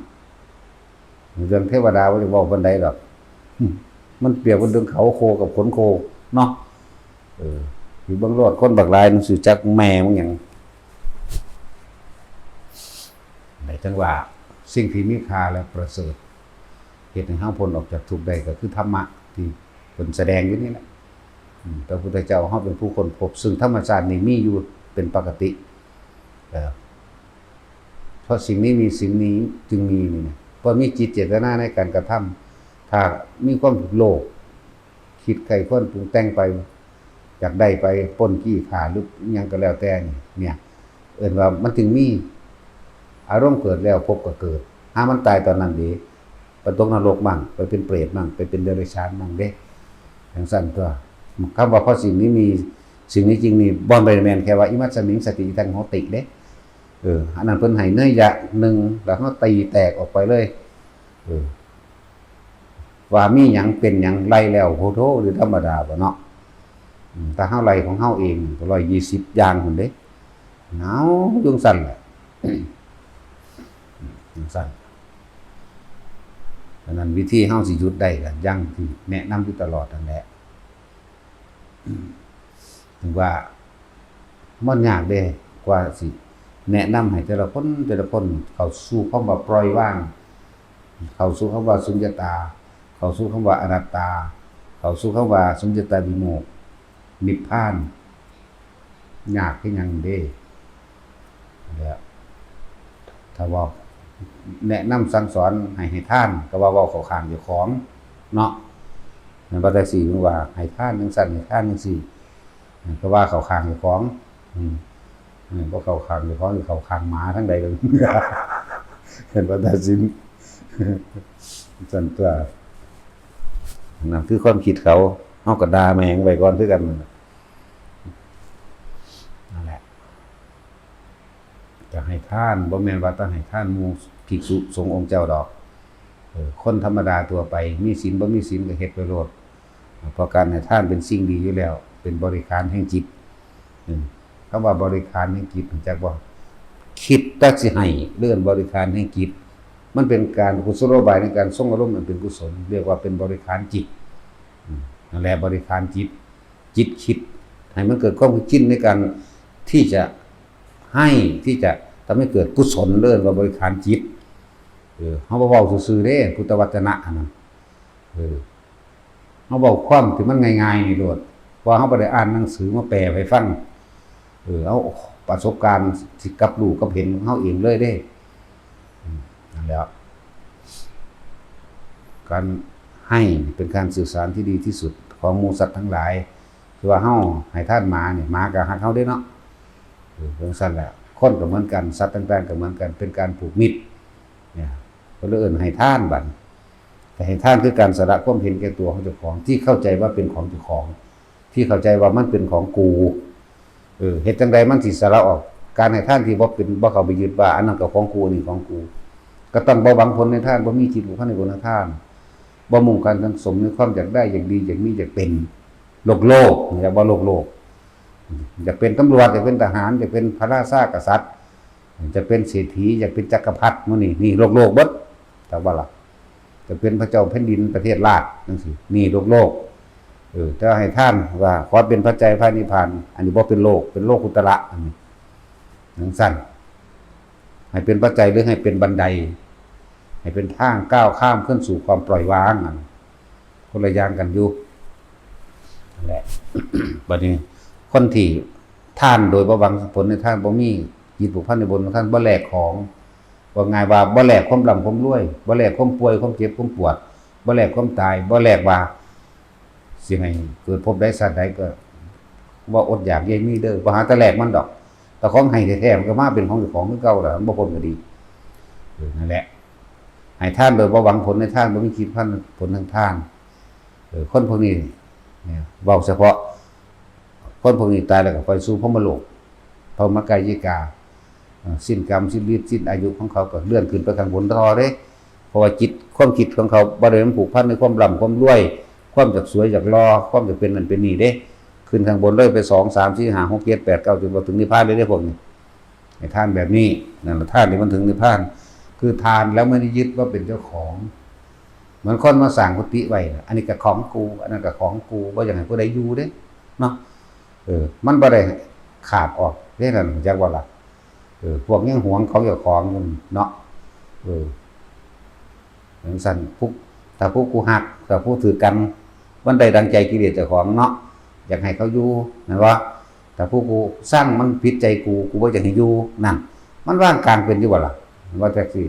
เรื่องเทวดาบ่ได้เว้าปานใดดอก อืม มันเปรียบกับเรื่องเขาโคกับขนโคเนาะ เออ อยู่เบิ่งโลด คนบักหลายมันสิจักแม่มึงหยัง ได้จั่งว่า สิ่งที่มีค่าและประเสริฐ เฮ็ดให้เฮาพ้นออกจากทุกข์ได้ก็คือธรรมะที่เพิ่นแสดงอยู่นี่แหละ อืม พระพุทธเจ้าเฮาเป็นผู้ค้นพบ ซึ่งธรรมชาตินี่มีอยู่เป็นปกติ เออ เพราะสิ่งนี้มี สิ่งนี้จึงมีนี่นะ เพราะมีจิตเจตนาในการกระทำ ถ้ามีความโลภ คิดใคร่ครวญปรุงแต่งไป อยากได้ไปปล้นจี้ฆ่าหรืออิหยังก็แล้วแต่นี่ เนี่ย เอิ้นว่ามันจึงมี อารมณ์เกิดแล้วภพก็เกิด หามันตายตอนนั้นเด้ ไปตกนรกมั่ง ไปเป็นเปรตมั่ง ไปเป็นเดรัจฉานมั่งเด้ จั่งซั้นตั๊ว คำว่าเพราะสิ่งนี้มี สิ่งนี้จึงมี บ่แม่นแค่ว่า อิมัสมิง สติ อิทัง โหติ เด้ เออ อันนั้นเพิ่นให้เนยยะหนึ่ง แล้วเฮาตีแตกออกไปเลย เออ ว่ามีหยังเป็นหยัง ไล่แล้ว โหโธ หรือธรรมดาบ่เนาะ อืม ถ้าเฮาไล่ของเฮาเองก็ ร้อยยี่สิบ อย่างพุ้นเด้ เอา จั่งซั้นแหละ จั่งซั้น ฉะนั้นวิธีเฮาสิหยุดได้ก็อย่างที่แนะนำอยู่ตลอดนั่นแหละ ถึงว่ามันยากเด้ กว่าสิแนะนำให้แต่ละคน แต่ละคนเข้าสู่คำว่าปล่อยวาง เข้าสู่คำว่าสุญญตา เข้าสู่คำว่าอนัตตา เข้าสู่คำว่าสุญญตาวิโมกข์ นิพพาน ยากคือหยังเด้ แล้วถ้าเว้าแนะนำสั่งสอนให้ให้ทาน ก็ว่าเว้าเข้าข้างเจ้าของเนาะ แม่นบ่ แต่สิว่าให้ทานจั่งซั้น ให้ทานจั่งซี้ ก็ว่าเข้าข้างเจ้าของ อืม อืม บ่เข้าข้างเจ้าของ สิเข้าข้างหมาทางใดล่ะ แม่นบ่ แต่สิ ซั่นตั๊ว นั่นคือความคิดเขา เฮาก็ด่าแม่งไว้ก่อนคือกันนั่นแหละ นั่นแหละ จะให้ทาน บ่แม่นว่าต้องให้ทานหมู่ภิกษุสงฆ์องค์เจ้าดอก เออ คนธรรมดาทั่วไป มีศีลบ่มีศีลก็เฮ็ดไปโลด เพราะการให้ทานเป็นสิ่งดีอยู่แล้ว เป็นบริขารแห่งจิต อืม คำว่าบริขารแห่งจิต รู้จักบ่ คิดแต่สิให้ เอิ้นบริขารแห่งจิต มันเป็นการกุศโลบายในการทรงอารมณ์อันเป็นกุศล เรียกว่าเป็นบริขารจิต อืม นั่นแหละบริขารจิต จิตคิด ให้มันเกิดความชินในการที่จะให้ ที่จะทำให้เกิดกุศล เอิ้นว่าบริขารจิต เออ เฮาบ่เว้าซื่อๆเด้ พุทธวจนะอันนั้น เออ เฮาเว้าความที่มันง่ายๆนี่โลด เพราะเฮาบ่ได้อ่านหนังสือมาแปลให้ฟัง เออ เอาประสบการณ์ที่กับรู้กับเห็นของเฮาเองเลยเด้ อืม นั่นแหละ การให้เป็นการสื่อสารที่ดีที่สุดของหมู่สัตว์ทั้งหลาย คือว่าเฮาให้ทานหมานี่ หมาก็ฮักเฮาเด้เนาะ เออ จั่งซั้นแหละ คนก็เหมือนกัน สัตว์ต่างๆก็เหมือนกัน เป็นการผูกมิตร เนี่ย ก็เลยเอิ้นให้ทานบัด แต่ให้ทานคือการสละความเห็นแก่ตัวของเจ้าของ ที่เข้าใจว่าเป็นของเจ้าของ ที่เข้าใจว่ามันเป็นของกู เออ เฮ็ดจั่งใดมันสิสละออก การให้ทานที่บ่เป็น บ่เข้าไปยึดว่าอันนั้นก็ของกู อันนี้ของกู ก็ต้องบ่หวังผลในทาน บ่มีจิตผูกพันในผลในทาน บ่มุ่งการสังสมในความอยากได้ อยากดี อยากมี อยากเป็น โลกโลก เรียกว่าโลกโลก อยากเป็นตำรวจ อยากเป็นทหาร อยากเป็นพระราชากษัตริย์ อยากเป็นเศรษฐี อยากเป็นจักรพรรดิ หมู่นี้ นี่โลกโลกเบิด จักบ่ล่ะ อยากเป็นพระเจ้าแผ่นดินประเทศราชจั่งซี้ นี่โลกโลก เออ แต่ให้ทานว่าขอเป็นปัจจัยพระนิพพาน อันนี้บ่เป็นโลก เป็นโลกุตระ อันนี้ จั่งซั้น ให้เป็นปัจจัยหรือให้เป็นบันได ให้เป็นทางก้าวข้ามขึ้นสู่ความปล่อยวาง อัน คนละอย่างกันอยู่ นั่นแหละ บัดนี้ คนที่ทานโดยบ่หวังผลในทาน บ่มีจิตผูกพันในบุญของทาน บ่แลกของ ว่าง่ายว่าบ่แลกความร่ำความรวย บ่แลกความป่วย ความเจ็บ ความปวด บ่แลกความตาย บ่แลกว่าสิให้เกิดภพใดชาติใดก็ ว่าอดอยากเย่มีเด้อ บ่หาแต่แลกมันดอก แต่ของให้แท้ๆมันก็มาเป็นของเจ้าของคือเก่าล่ะ มันบ่พ้นก็ดี เออ นั่นแหละ ให้ทานโดยบ่หวังผลในทาน บ่มีคิดพันผลทางทาน เออ คนพวกนี้เนี่ย เว้าเฉพาะ คนพวกนี้ตายแล้วก็ไปสู่พรหมโลก พรหมกายิกา เอ่อ สิ้นกรรม สิ้นฤทธิ์ สิ้นอายุของเขาก็เลื่อนขึ้นไปข้างบนต่อเด้ เพราะว่าจิต ความคิดของเขาบ่ได้มันผูกพันในความร่ำความรวย ความอยากสวยอยากหล่อ ความอยากเป็นนั่นเป็นนี่เด้ ขึ้นข้างบนเลยไป สอง สาม สี่ ห้า หก เจ็ด แปด เก้า จนว่าถึงนิพพานเลยเด้พวกนี้ ให้ทานแบบนี้ นั่นแหละทานที่มันถึงนิพพาน คือทานแล้วไม่ได้ยึดว่าเป็นเจ้าของ เหมือนคนมาสร้างกุฏิไว้น่ะ อันนี้ก็ของกู อันนั้นก็ของกู บ่อยากให้ผู้ใดอยู่เด้ เนาะ เออ มันบ่ได้ขาดออกเด้นั่น จักว่าล่ะ เออ พวกยังหวงของเจ้าของอยู่เนาะ เออ จั่งซั้น ผู้ ถ้าผู้กูฮัก ถ้าผู้ถือกัน มันได้ดังใจกิเลสเจ้าของเนาะ อยากให้เขาอยู่ แม่นบ่ ถ้าผู้กูซัง มันผิดใจกู กูบ่อยากให้อยู่ นั่น มันวางกลางเป็นอยู่บ่ล่ะ ว่าจั่งซี้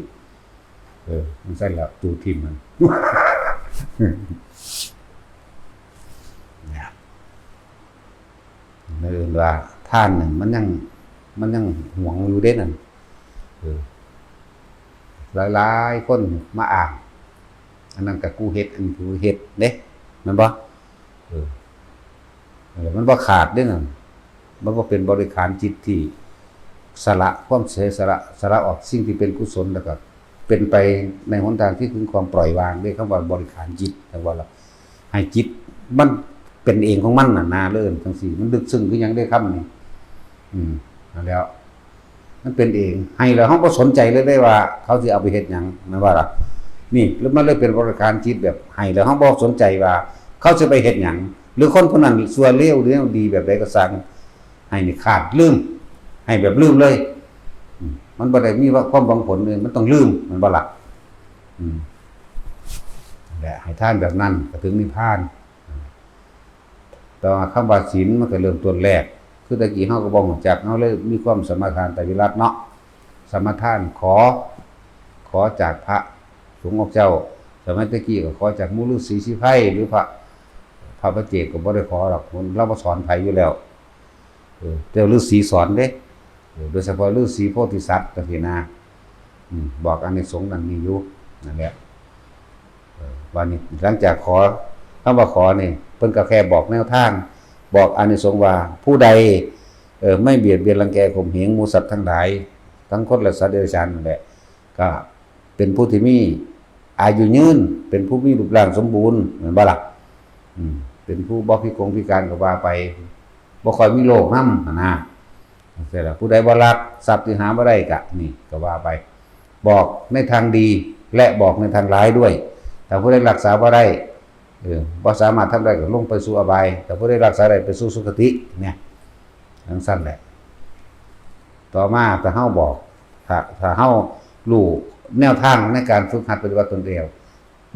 เออ มันใช่แล้ว ตูทิมมัน เนี่ย เอิ้นว่าทานนั่นมันยัง มันยังหวงอยู่เด้นั่น เออ หลายๆคนมาอ้าง อันนั้นก็กูเฮ็ด อันนี้กูเฮ็ดเด้ แม่นบ่ เออ เออ มันบ่ขาดเด้นั่น มันบ่เป็นบริขารจิตที่สละความเสียสละ สละออกสิ่งที่เป็นกุศล แล้วก็เป็นไปในหนทางที่ถึงความปล่อยวางเด้ คำว่าบริขารจิต จั่งว่าล่ะ ให้จิตมันเป็นเองของมันน่ะนะ เอิ้นจั่งซี้ มันลึกซึ้งคือหยังเด้คำนี้ อืม นั่นแหล้ว มันเป็นเอง ให้แล้วเฮาบ่สนใจเลยเด้ว่าเขาสิเอาไปเฮ็ดหยัง แม่นบ่ล่ะ นี่ แล้วมันเลยเป็นบริขารจิตแบบให้แล้วเฮาบ่สนใจว่าเขาสิไปเฮ็ดหยัง หรือคนผู้นั้นชั่วเลวหรือดีแบบใดก็ซ่าง ให้นี่ขาด ลืม ให้แบบลืมเลย อืม มันบ่ได้มีว่าความหวังผลเลย มันต้องลืม แม่นบ่ล่ะ อืม และให้ทานแบบนั้นก็ถึงนิพพาน แต่ว่าคำว่าศีลมันก็เริ่มต้นแรก คือแต่กี้เฮาก็บ่รู้จัก เฮาเลยมีความสมาทานไตรวิรัติเนาะ สมาทานขอ ขอจากพระสงฆ์องค์เจ้า สมัยแต่กี้ก็ขอจากหมู่ฤๅษีชีไพร หรือพระ พระปัจเจกก็บ่ได้ขอดอก ลาวบ่สอนไผอยู่แล้ว เออ แต่ฤๅษีสอนเด้ เออ โดยเฉพาะฤๅษีโพธิสัตว์จั่งซี้นะ อืม บอกอานิสงส์นั่นนี่อยู่ นั่นแหละ เออ บาดนี้หลังจากขอ คำว่าขอนี่ เพิ่นก็แค่บอกแนวทาง บอกอานิสงส์ว่า ผู้ใด เออ ไม่เบียดเบียนรังแกข่มเหงหมู่สัตว์ทั้งหลาย ทั้งคนและสัตว์เดรัจฉานนั่นแหละ ก็เป็นผู้ที่มีอายุยืน เป็นผู้มีรูปร่างสมบูรณ์ แม่นบ่ล่ะ อืม เป็นผู้บ่พิกงพิการก็ว่าไป บ่ค่อยมีโรคนำหั้นนะ จั่งซี้ล่ะ ผู้ใดบ่ลักทรัพย์ที่หาบ่ได้ก็ นี่ก็ว่าไป บอกในทางดี และบอกในทางร้ายด้วย ถ้าผู้ใดรักษาบ่ได้ เออ บ่สามารถทำได้ก็ลงไปสู่อบาย ถ้าผู้ใดรักษาได้ไปสู่สุคติ เนี่ย จั่งซั้นแหละ ต่อมาถ้าเฮาบอก ถ้า ถ้าเฮารู้แนวทางในการฝึกหัดปฏิบัติตนแล้ว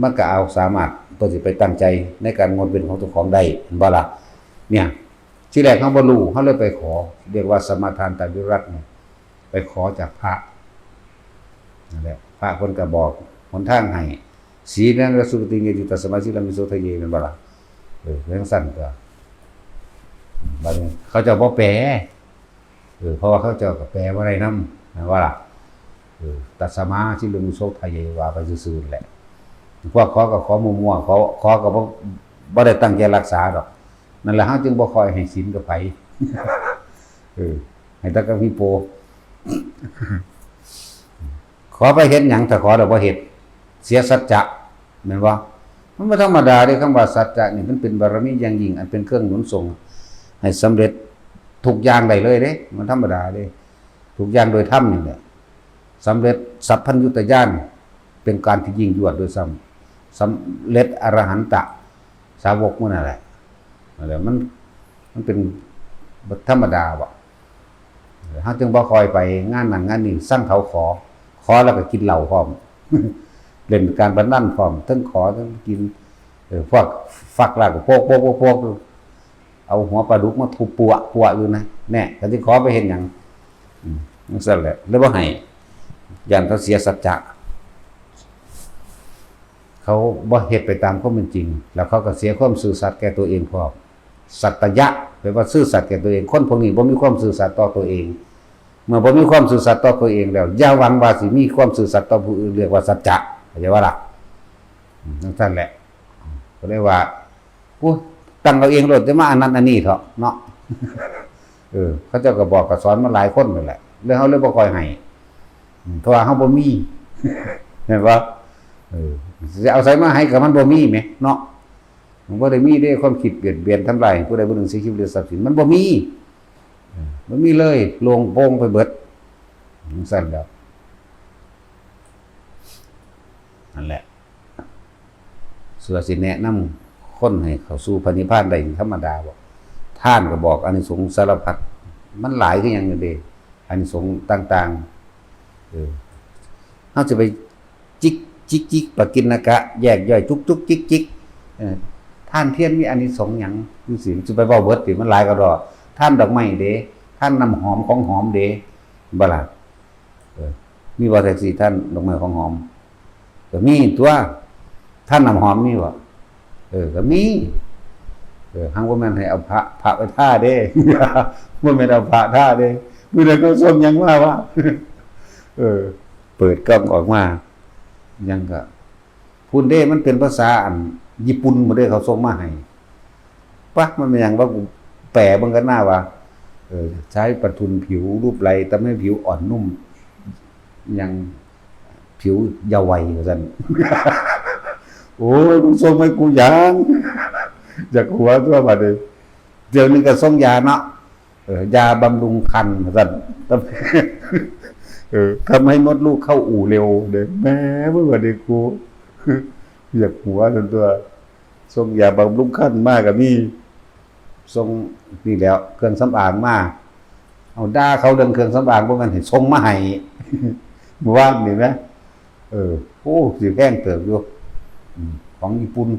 มันก็เอาสามารถเพิ่นสิไปตั้งใจในการงดเว้นของเจ้าของได้ แม่นบ่ล่ะ เนี่ย ทีแรกเฮาบ่รู้ เฮาเลยไปขอ เรียกว่าสมาทานไตรวิรัติเนี่ย ไปขอจากพระ นั่นแหละ พระเพิ่นก็บอกหนทางให้ สีลังสุคติงเยติ ตัสมาสีลังวิโสทะเย แม่นบ่ล่ะ เออ จั่งซั้นก็ บัดนี้เขาเจ้าบ่แปล เออ เพราะว่าเขาเจ้าก็แปลบ่ได้นำ แม่นบ่ล่ะ เออ ตัสมาสีลังวิโสทะเย ว่าไปซื่อๆแหละ พวกขอก็ขอมั่วๆ ขอ ขอก็บ่ บ่ได้ตั้งใจรักษาดอก นั่นแหละ เฮาจึงบ่ค่อยให้ศีลกับไผ เออ ให้แต่กับฮีโป ขอไปเฮ็ดหยัง ถ้าขอแล้วบ่เฮ็ด เสียสัจจะ แม่นบ่ มันบ่ธรรมดาเด้ คำว่าสัจจะนี่มันเป็นบารมีอย่างยิ่ง อันเป็นเครื่องหนุนส่งให้สำเร็จทุกอย่างได้เลยเด้ มันธรรมดาเด้ ทุกอย่างโดยธรรมนี่แหละ สำเร็จสัพพัญญุตญาณ เป็นการที่ยิ่งยวดด้วยซ้ำ สำเร็จอรหันตะสาวกมื้อนั่นแหละ นั่นแหละ มัน มันเป็นธรรมดาบ่ เฮาจึงบ่ค่อยไปงานนั่นงานนี่ ซังเขาขอ ขอแล้วก็กินเหล้าพร้อม เล่นการพนันพร้อม ทั้งขอทั้งกิน เออ พวกฟักลากก็โปกๆๆๆ เอาหัวปลาดุกมาทุบปัวปัวอยู่นะ แน่ ก็สิขอไปเฮ็ดหยัง อืม จั่งซั้นแหละ เลยบ่ให้ ย้านเขาเสียสัจจะ เขาบ่เฮ็ดไปตามความเป็นจริง แล้วเขาก็เสียความซื่อสัตย์แก่ตัวเองพร้อม สัตยะ แปลว่าซื่อสัตย์แก่ตัวเอง คนพวกนี้บ่มีความซื่อสัตย์ต่อตัวเอง เมื่อบ่มีความซื่อสัตย์ต่อตัวเองแล้ว อย่าหวังว่าสิมีความซื่อสัตย์ต่อผู้อื่น เรียกว่าสัจจะ เข้าใจบ่ล่ะ อืม จั่งซั้นแหละ ก็เลยว่า โอ้ย ตั้งเอาเองโลด จะมาอันนั้นอันนี้เถาะเนาะ เออ เขาเจ้าก็บอกก็สอนมาหลายคนนั่นแหละ แล้วเฮาเลยบ่ค่อยให้ อืม เพราะว่าเฮาบ่มี เห็นบ่ เออ สิเอาไสมาให้ก็มันบ่มีแหมเนาะ มันบ่ได้มีเด้ ความคิดเบียดเบียนทำลายผู้ใดผู้หนึ่งเสียชีวิตหรือทรัพย์สิน มันบ่มี เออ บ่มีเลย โล่งโปร่งไปเบิด จั่งซั้นแหล้ว นั่นแหละ สิว่าสิแนะนำคนให้เข้าสู่พระนิพพานได้ธรรมดาบ่ ทานก็บอกอานิสงส์สารพัด มันหลายคือหยังเด้ อานิสงส์ต่างๆ เออ เฮาสิไปจิก จิก จิก ปกิณกะ แยกย่อย จุก จุก จิก จิก เออ ทานเทียนมีอานิสงส์หยังจั่งซี้ สิไปเว้าเบิดติ มันหลายกะด้อ ทานดอกไม้เด้ ทานน้ำหอมของหอมเด้ บ่ล่ะ เออ มีบ่แท็กซี่ทานดอกไม้ของหอม ก็มีตั๊ว ทานน้ำหอมมีบ่ เออ ก็มี เออ หังบ่แม่นให้เอาพระ พระไปทาเด้ บ่แม่นเอาพระทาเด้ มื้อนั้นเขาส่งหยังมาวะ เออ เปิดกล้องออกมา หยังก็ พุ้นเด้ มันเป็นภาษาอันญี่ปุ่นพุ้นเด้ เขาส่งมาให้ ปะ มันเป็นหยังวะ กูแปลเบิ่งกันหน้าว่า เออ ใช้ประทุนผิวรูปไร ทำให้ผิวอ่อนนุ่ม ยังผิวเยาว์วัยว่าซั่น โอ้ย มึงส่งให้กูหยัง อยากหัวตัวบัดนี้ เดี๋ยวนี้ก็ส่งยาเนาะ เออ ยาบำรุงครรภ์ว่าซั่น เออ ทำให้มดลูกเข้าอู่เร็วเด้ แหม มึงว่าเด้ กู อยากหัวซั่นตัว ส่งยาบำรุงครรภ์มาก็มี ส่งนี่แหล้ว เครื่องสำอางมา เอาด่าเขาเรื่องเครื่องสำอาง บ่แม่นให้ส่งมาให้ เมื่อวานนี่นะ เออ โอ้ สิแพงเติบอยู่ อืม ของญี่ปุ่น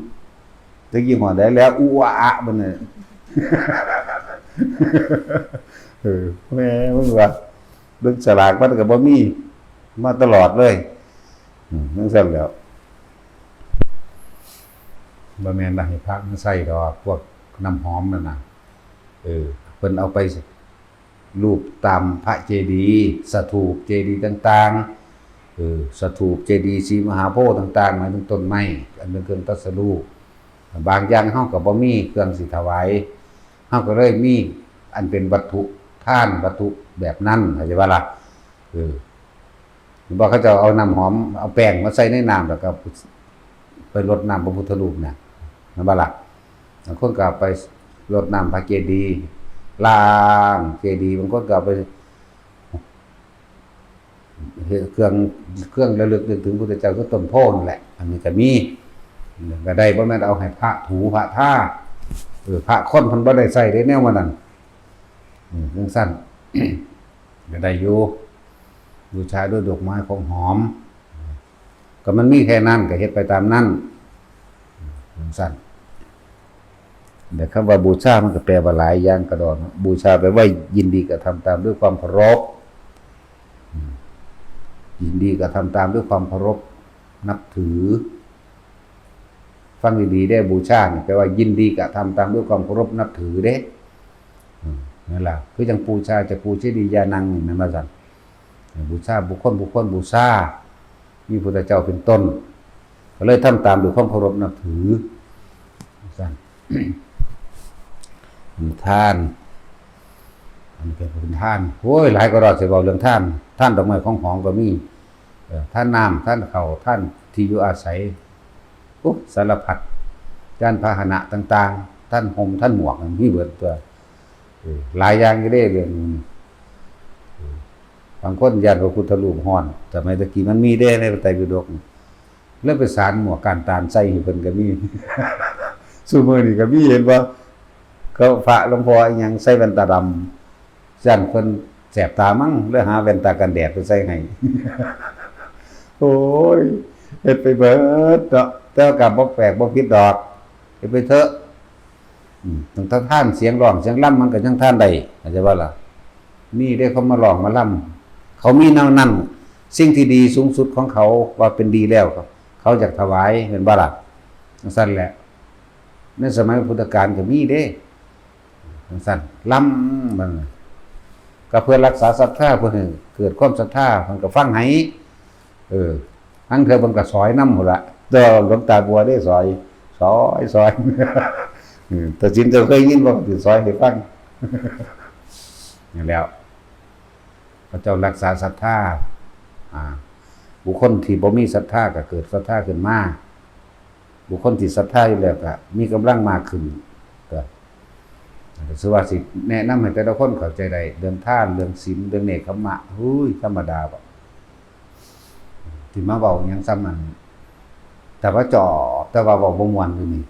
จักยี่ห้อใดแล้ว อุอาอะมันน่ะ เออ แหม มึงว่า เบิ่งสลากมันก็บ่มี มาตลอดเลย อืม จั่งซั่นแหล้ว บ่แม่นว่าให้พระมาใส่ดอก พวกน้ำหอมนั่นน่ะ เออ เพิ่นเอาไปลูบตามพระเจดีย์ สถูปเจดีย์ต่างๆ เออ สถูปเจดีย์ศรีมหาโพธิ์ต่างๆ หมายถึงต้นไม้ อันเป็นเครื่องตรัสรู้ บางอย่างเฮาก็บ่มีเครื่องสิถวาย เฮาก็เลยมีอันเป็นวัตถุทาน วัตถุแบบนั้น เข้าใจบ่ล่ะ เออ บ่ เขาเจ้าเอาน้ำหอม เอาแป้งมาใส่ในน้ำ แล้วก็ไปรดน้ำพระพุทธรูปน่ะ แม่นบ่ล่ะ บางคนก็เอาไปรดน้ำพระเจดีย์ ล้างเจดีย์ บางคนก็เอาไปเฮ็ดเครื่อง เครื่องระลึกนึกถึงพระพุทธเจ้า คือต้นโพธิ์นั่นแหละ อันนี้ก็มี ก็ได้ บ่แม่นเอาให้พระถูพระทา เออ พระคนเพิ่นบ่ได้ใช้เด้แนวว่านั้น อืม จั่งซั่น ก็ได้อยู่ บูชาด้วยดอกไม้ของหอม ก็มันมีแค่นั้น ก็เฮ็ดไปตามนั้น จั่งซั่น แต่คำว่าบูชามันก็แปลว่าหลายอย่างกระดอน บูชาแปลว่ายินดีกระทำตามด้วยความเคารพ อืม ยินดีกระทำตามด้วยความเคารพนับถือ ฟังดีๆ ได้ บูชานี่แปลว่ายินดีกระทำตามด้วยความเคารพนับถือเด้ อืม นั่นล่ะ คือจั่งปูชาจะปูชนียานังนี่ แม่นบ่ซั่น บูชาบุคคล บุคคลบูชา มีพุทธเจ้าเป็นต้น ก็เลยทำตามด้วยความเคารพนับถือ ซั่น ทาน อันนี้ก็เป็นทาน โอ้ย หลายกระดอก สิเว้าเรื่องทาน ทานดอกไม้ของหอมก็มี เอ่อ ทานน้ำ ทานข้าว ทานที่อยู่อาศัย โอ้ สารพัด ยานพาหนะต่างๆ ทานห่ม ทานหมวก มีเบิดตัว เออ หลายอย่างอยู่เด้เรื่องนี้ เออ บางคนย้านพระพุทธรูปฮ้อน สมัยตะกี้มันมีเด้ในพระไตรปิฎก แล้วไปสานหมวกก้านตาลใส่ให้เพิ่นก็มี ซุมื้อนี้ก็มี เห็นบ่ เขาพระหลวงพ่ออิหยังใส่แว่นตาดำ ย้านเพิ่นแสบตามั้ง เลยหาแว่นตากันแดดไปใส่ให้ โอ้ย เฮ็ดไปเบิดเนาะ แต่ว่าก็บ่แปลกบ่ผิดดอก เฮ็ดไปเถอะ อืม ตั้งแต่ทานเสียงร้องเสียงรำมันก็ยังทานได้ เข้าใจบ่ล่ะ มีเด้เขามาร้องมาลำ เขามีแนวนั้น สิ่งที่ดีสูงสุดของเขาว่าเป็นดีแล้ว เขาอยากถวาย แม่นบ่ล่ะ จั่งซั่นแหละ ในสมัยพุทธกาลก็มีเด้ จั่งซั่น ลำมัน ก็เพื่อรักษาศรัทธา เพื่อให้เกิดความศรัทธา เพิ่นก็ฟังให้ เออ ลางเทื่อเพิ่นก็สอยนำพุ้นล่ะ แต่หลวงตาบัวได้สอย สอย สอย อืม แต่สินเจ้าเคยยินบ่ สิสอยให้ฟัง นั่นแหล้ว พระเจ้ารักษาศรัทธา อ่า บุคคลที่บ่มีศรัทธาก็เกิดศรัทธาขึ้นมา บุคคลที่ศรัทธาอยู่แล้วก็มีกำลังมากขึ้น ก็ ก็ถือว่าสิแนะนำให้แต่ละคนเข้าใจได้ เรื่องทาน เรื่องศีล เรื่องเนกขัมมะ หุ้ย ธรรมดาบ่ ที่มาเว้าหยังซ้ำนั่น แต่ว่าจอบ แต่ว่าเว้าบ่ม่วนอยู่นี่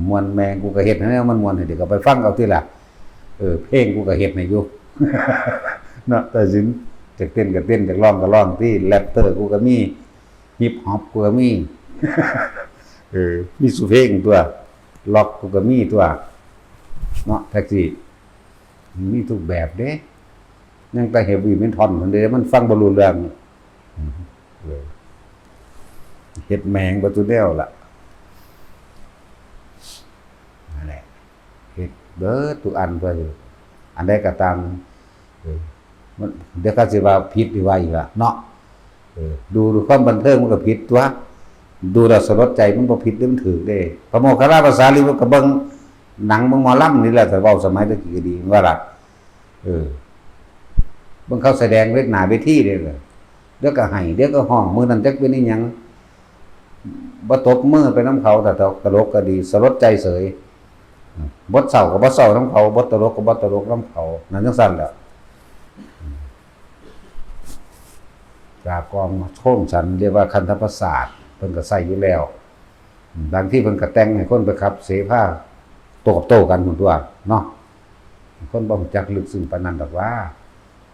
ม่วนแม่ง กูก็เฮ็ดให้มันม่วนให้ เดี๋ยวก็ไปฟังเอาติล่ะ เออ เพลงกูก็เฮ็ดให้อยู่ เนาะ แต่สิน อยากเต้นก็เต้น อยากร้องก็ร้องติ แร็ปเตอร์กูก็มี ฮิปฮอปกูก็มี เออ มีซุเพลงตัว ร็อกกูก็มีตัว เนาะ แท็กซี่ มีทุกแบบเด้ ยังแต่เฮฟวีเมทัลนั่นเด้ มันฟังบ่รู้เรื่อง เออ เฮ็ดแม่งเบิดทุกแนวล่ะ นั่นแหละ เฮ็ดเบิดทุกอันเพื่ออยู่ อันใดก็ตาม เออ มัน เดี๋ยวเขาสิว่าผิดหรือว่าอีกล่ะเนาะ เออ ดู ดูความบันเทิงมันก็ผิดตัว ดูแล้วสลดใจมันบ่ผิดเด้ มันถืกเด้ พระโมคคัลลาภาษาลิบุตรก็เบิ่ง หนังเบิ่งหมอลำนี่แหละ ถ้าเว้าสมัยตะกี้ก็ดีว่าล่ะ เออ เบิ่งเขาแสดงเวทหน้าเวทีเด้อ เดี๋ยวก็ไห้ เดี๋ยวก็ฮ้อง มื้อนั้นจักเป็นอีหยัง บ่ตบมือไปนำเขา แต่ตลกก็ดี สลดใจเสย บทเศร้าก็บ่เศร้านำเขา บทตลกก็บ่ตลกนำเขา นั่นจั่งซั้นแหละ จากกองโค้งสัน เรียกว่าคันธประสาท เพิ่นก็ใช้อยู่แล้ว บางทีเพิ่นก็แต่งให้คนไปขับเสพาโต้กับโต้กันพู้นตั่วเนาะ คนบ่รู้จักลึกซึ้งปานนั้นดอกว่า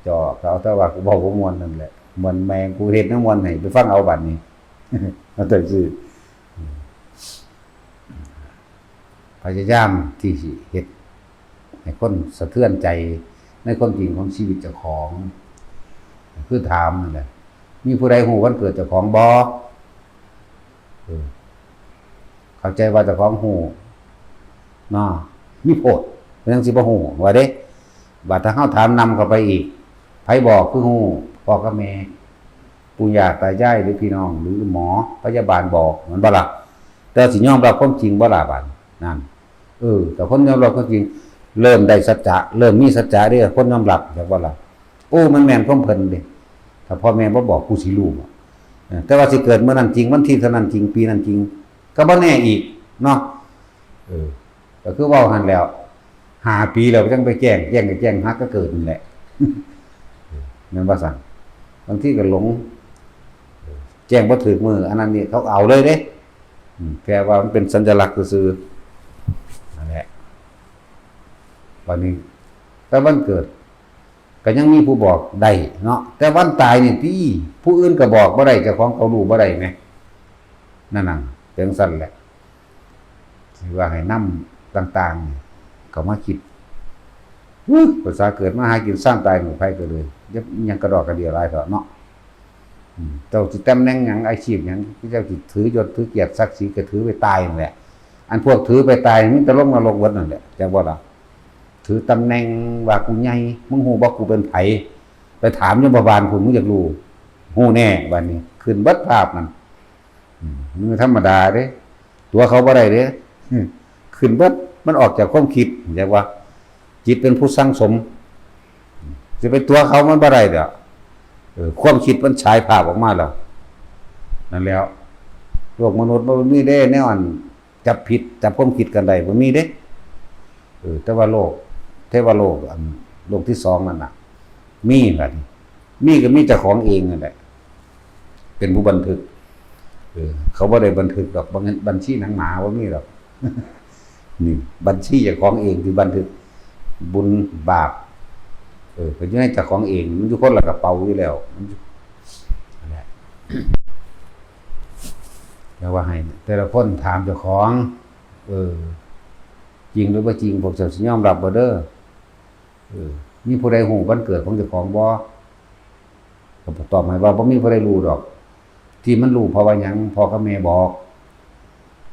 เจาะก็เอาแต่ว่ากูเว้าบ่ม่วนนั่นแหละ ม่วนแม่ง กูเฮ็ดแนวม่วนให้ ไปฟังเอาบัดนี้ เอาจั่งซี้ พยายามที่สิเฮ็ดให้คนสะเทือนใจในความจริงของชีวิตเจ้าของ คือถามนั่นแหละ มีผู้ใดฮู้วันเกิดเจ้าของบ่ เออ เข้าใจว่าเจ้าของฮู้เนาะ มีโพด เพิ่นจั่งสิบ่ฮู้ว่าเด้ บัดถ้าเฮาถามนำเข้าไปอีก ไผบอกคือฮู้ พ่อกับแม่ ปู่ย่าตายาย หรือพี่น้อง หรือหมอพยาบาลบอก แม่นบ่ล่ะ แต่สิยอมรับความจริงบ่ล่ะบัดนั้น เออ แต่คนยอมรับความจริง เริ่มได้สัจจะ เริ่มมีสัจจะเด้อ คนยอมรับ จักบ่ล่ะ โอ้ มันแม่นความเพิ่นเด้ ถ้าพ่อแม่บ่บอก กูสิรู้บ่ เออ แต่ว่าสิเกิดมื้อนั้นจริง วันที่เท่านั้นจริง ปีนั้นจริง ก็บ่แน่อีกเนาะ เออ ก็คือเว้าหั่นแหล้ว ห้าปีแล้วจั่งไปแจ้ง แจ้งก็แจ้งหาก็เกิดนั่นแหละ แม่นบ่ซั้น บางทีก็หลง แจ้งบ่ถูกมื้อ อันนั้นนี่เขาเอาเลยเด้ อืม แค่ว่ามันเป็นสัญลักษณ์ซื่อๆ นั่นแหละ บัดนี้ แต่วันเกิด ก็ยังมีผู้บอกได้เนาะ แต่วันตายนี่ติ ผู้อื่นก็บอกบ่ได้ เจ้าของก็รู้บ่ได้แหม นั่นน่ะ เป็นจั่งซั้นแหละ สิว่าให้นำต่างๆ เข้ามาคิด อุ๊ย ภาษาเกิดมาหากิน ซ่านตายหมู่ไผก็เลย อย่าอิหยังกระดอกกระเดี้ยหลายเถาะเนาะ อืม เจ้าสิตำแหน่งหยัง อาชีพหยัง เจ้าสิถือยศถือเกียรติศักดิ์ศรีก็ถือไปตายนั่นแหละ อันพวกถือไปตายมันจะลงนรกเบิดนั่นแหละ จักบ่ล่ะ ถือตำแหน่งว่ากูใหญ่ มึงฮู้บ่กูเป็นไผ ไปถามยมบาลพุ้น มึงอยากรู้ ฮู้แน่ บัดนี้ ขึ้นเบิดภาพนั่น อืม มันธรรมดาเด้ ตั๋วเขาบ่ได้เด้ อืม ขึ้นเบิด มันออกจากความคิด เข้าใจบ่ จิตเป็นผู้สั่งสม สิไปตั๋วเขามันบ่ได้ดอก เออ ความคิดมันฉายภาพออกมาแล้ว นั่นแหล้ว โลกมนุษย์มันมีเด้ แนวอันจับผิด จับความคิดกันได้ บ่มีเด้ เออ แต่ว่าโลก เทวโลก อัน โลกที่สองนั่นน่ะ มีบัดนี้ มีก็มีเจ้าของเองนั่นแหละ เป็นผู้บันทึก เออ เขาบ่ได้บันทึกดอก บัญ- บัญชีหนังหมาบ่มีดอก นี่ บัญชีเจ้าของเองที่บันทึก บุญบาป เออ ก็อยู่ในเจ้าของเอง มันอยู่คนละกระเป๋าอยู่แล้ว มันอยู่ นั่นแหละ แล้วว่าให้แต่ละคนถามเจ้าของ เออ จริงหรือบ่จริง พวกเจ้าสิยอมรับบ่เด้อ เออ มีผู้ใดฮู้วันเกิดของเจ้าของบ่ ก็ตอบให้ว่าบ่มีผู้ใดรู้ดอก ที่มันรู้เพราะว่าหยัง พ่อกับแม่บอก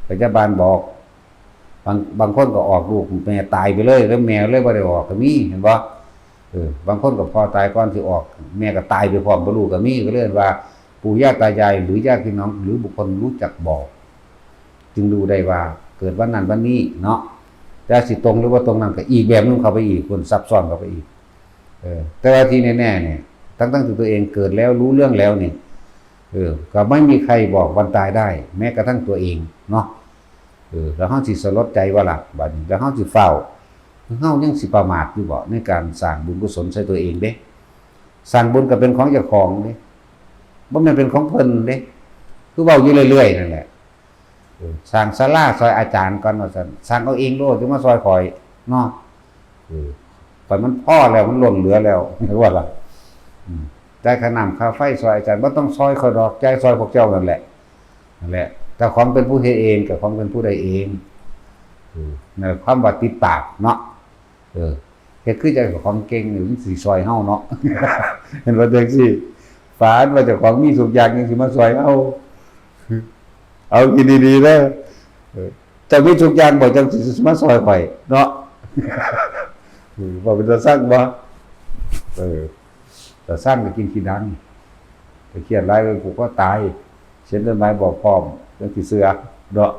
พยาบาลบอก บาง- บางคนก็ออกลูกแม่ตายไปเลย แล้วแม่เลยบ่ได้ออกก็มี เห็นบ่ เออ บางคนก็พ่อตายก่อนสิออก แม่ก็ตายไปพร้อมบ่รู้ก็มี ก็เลยว่าปู่ย่าตายาย หรือญาติพี่น้อง หรือบุคคลรู้จักบอก จึงรู้ได้ว่าเกิดวันนั้นวันนี้เนาะ แต่สิตรงหรือบ่ตรงนั้นก็อีกแบบนึงเข้าไปอีก พุ้น ซับซ้อนเข้าไปอีก เออ แต่ว่าที่แน่ๆ เนี่ย ทั้งๆที่ตัวเองเกิดแล้วรู้เรื่องแล้วนี่ เออ ก็ไม่มีใครบอกวันตายได้ แม้กระทั่งตัวเองเนาะ เออ แล้วเฮาสิสลดใจบ่ล่ะ บัดนี้ แล้วเฮาสิฟ้าว เฮายังสิประมาทอยู่บ่ในการสร้างบุญกุศลใส่ตัวเองเด้ สร้างบุญก็เป็นของเจ้าของเด้ บ่แม่นเป็นของเพิ่นเด้ คือเว้าอยู่เรื่อยๆ นั่นแหละ เออ สร้างศาลาซอยอาจารย์ก่อนว่าซั่น สร้างเอาเองโลด จะมาซอยข่อยเนาะ เออ ข่อยมันพอแล้ว มันล้นเหลือแล้ว ว่าล่ะ อืม จ่ายค่าน้ำค่าไฟซอยอาจารย์ บ่ต้องซอยข่อยดอก จ่ายซอยพวกเจ้านั่นแหละ นั่นแหละ เจ้าของเป็นผู้เฮ็ดเอง เจ้าของเป็นผู้ได้เอง เออ นั่นแหละความว่าติดปากเนาะ เออ เฮ็ดคือเจ้าของเก่งนี่มันสิซอยเฮาเนาะ เห็นว่าจั่งซี้ ฝันว่าเจ้าของมีทุกอย่างยังสิมาซอยเฮา เอาคิดดีๆ เด้อ เออ เจ้ามีทุกอย่างบ่ จั่งสิมาซอยข่อยเนาะ เออ ว่าเป็นตาซังบ่ เออ ตาซังก็กินขี้ดัง ไปเครียดหลายไปผูกคอตาย เขียนจดหมายบอกพร้อม จั่งสิเชื่อเนาะ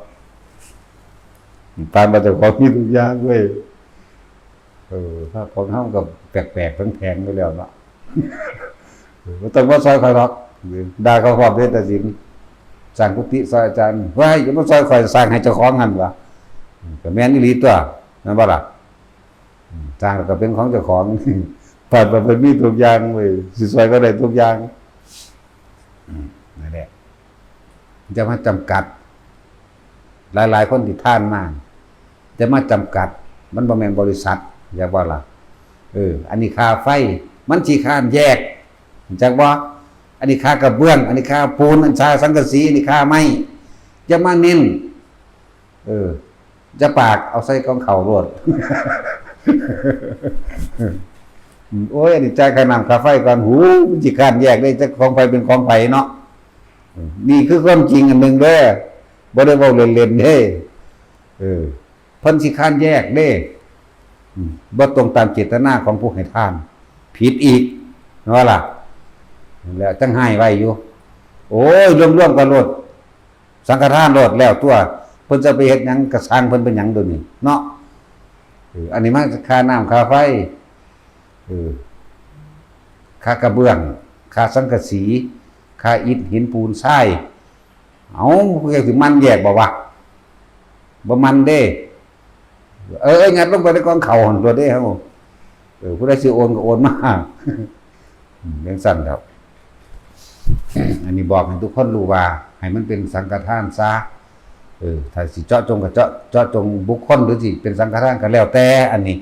ปานว่าเจ้าของมีทุกอย่างเว้ย เออ ถ้าของเฮาก็แปลกๆแผงๆไปแล้วเนาะ เออ บ่ต้องมาซอยข่อยหรอก ด่าเขาพร้อมเด้อ ตาสิน สร้างกุฏิซอยอาจารย์ ว้าย อย่ามาซอยข่อย สร้างให้เจ้าของหั่นวะ ก็แม่นอีหลีตั๊ว แม่นบ่ล่ะ สร้างแล้วก็เป็นของเจ้าของ ปานว่าเพิ่นมีทุกอย่างเว้ย สิซอยก็ได้ทุกอย่าง อืม นั่นแหละ จะมาจำกัด หลายๆคนที่ทานมา จะมาจำกัด มันบ่แม่นบริษัท จักบ่ล่ะ เออ อันนี้ค่าไฟ มันสิค้านแยก จักบ่ อันนี้ค่ากระเบื้อง อันนี้ค่าปูน อันค่าสังกะสี อันนี้ค่าไม้ จะมาเน้น เออ จะปากเอาใส่กองเขาโลด โอ้ย อันนี้จ่ายค่าน้ำค่าไฟก่อน หู มันสิค้านแยกได้ จักของไผเป็นของไผเนาะ นี่คือความจริงอันหนึ่งเด้อ บ่ได้เว้าเล่นๆเด้ เออ เพิ่นสิค้านแยกเด้ อืม บ่ตรงตามเจตนาของผู้ให้ทาน ผิดอีก แม่นบ่ล่ะ แล้วจั่งฮ้ายไว้อยู่ โอ้ย รวมๆกันโลด สังฆทานโลด แล้วตั๊ว เพิ่นจะไปเฮ็ดหยังก็ซ่างเพิ่นเป็นหยังเดี๋ยวนี้เนาะ เออ อันนี้มาค่าน้ำค่าไฟ เออ ค่ากระเบื้อง ค่าสังกะสี ค่าอิฐหินปูนทราย เอ้า เพิ่นสิหมั่นแยกบ่วะ บ่หมั่นเด้ เออ เออ ยัดลงไปในกองเขาหั่นโลดเด้เฮา เออ ผู้ใดสิโอนก็โอนมา อืม จั่งซั้นครับ อันนี้บอกให้ทุกคนรู้ว่า ให้มันเป็นสังฆทานซะ เออ ถ้าสิเจาะจงก็เจาะ เจาะจงบุคคล หรือสิเป็นสังฆทานก็แล้วแต่ อันนี้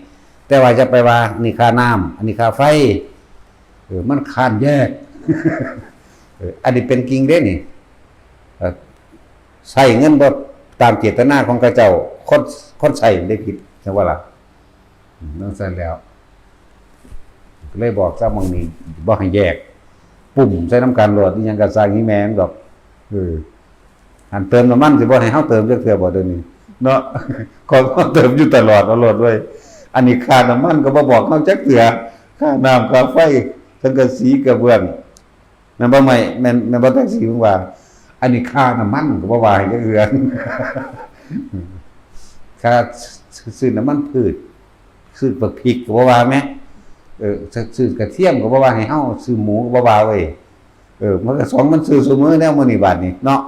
แต่ว่าอย่าไปว่า อันนี้ค่าน้ำ อันนี้ค่าไฟ เออ มันค้านแยก เออ อันนี้เป็นจริงเด้นี่ เออ ใช้เงินบ่ตามเจตนาของเขาเจ้า คน คนใช้ได้ผิด จั่งว่าล่ะ อืม จั่งซั้นแล้ว ก็เลยบอกซะ หม่องนี้บ่ให้แยก ปุ้มใส่นำกันโลด อิหยังก็ซ่างอีแม่มันดอก เออ อันเติมน้ำมันสิบ่ให้เฮาเติมจักเทื่อบ่เดี๋ยวนี้ เนาะ ของเฮาเติมอยู่ตลอดเอาโลดเว้ย อันนี้ค่าน้ำมันก็บ่บอกเฮาจักเทื่อ ค่าน้ำค่าไฟ สังกะสีกระเบื้อง แม่นบ่ ไม่ แม่น แม่นบ่ แท็กซี่ มึงว่า อันนี้ค่าน้ำมันก็บ่ว่าให้จักเทื่อ ค่าซื้อน้ำมันพืช ซื้อบักพริกก็บ่ว่าแหม เออ ซื้อกระเทียมก็บ่ว่าให้เฮา ซื้อหมูก็บ่ว่าเว้ย เออ มันก็สอง มันซื้อซุมื้อแนวมื้อนี้บาดนี้เนาะ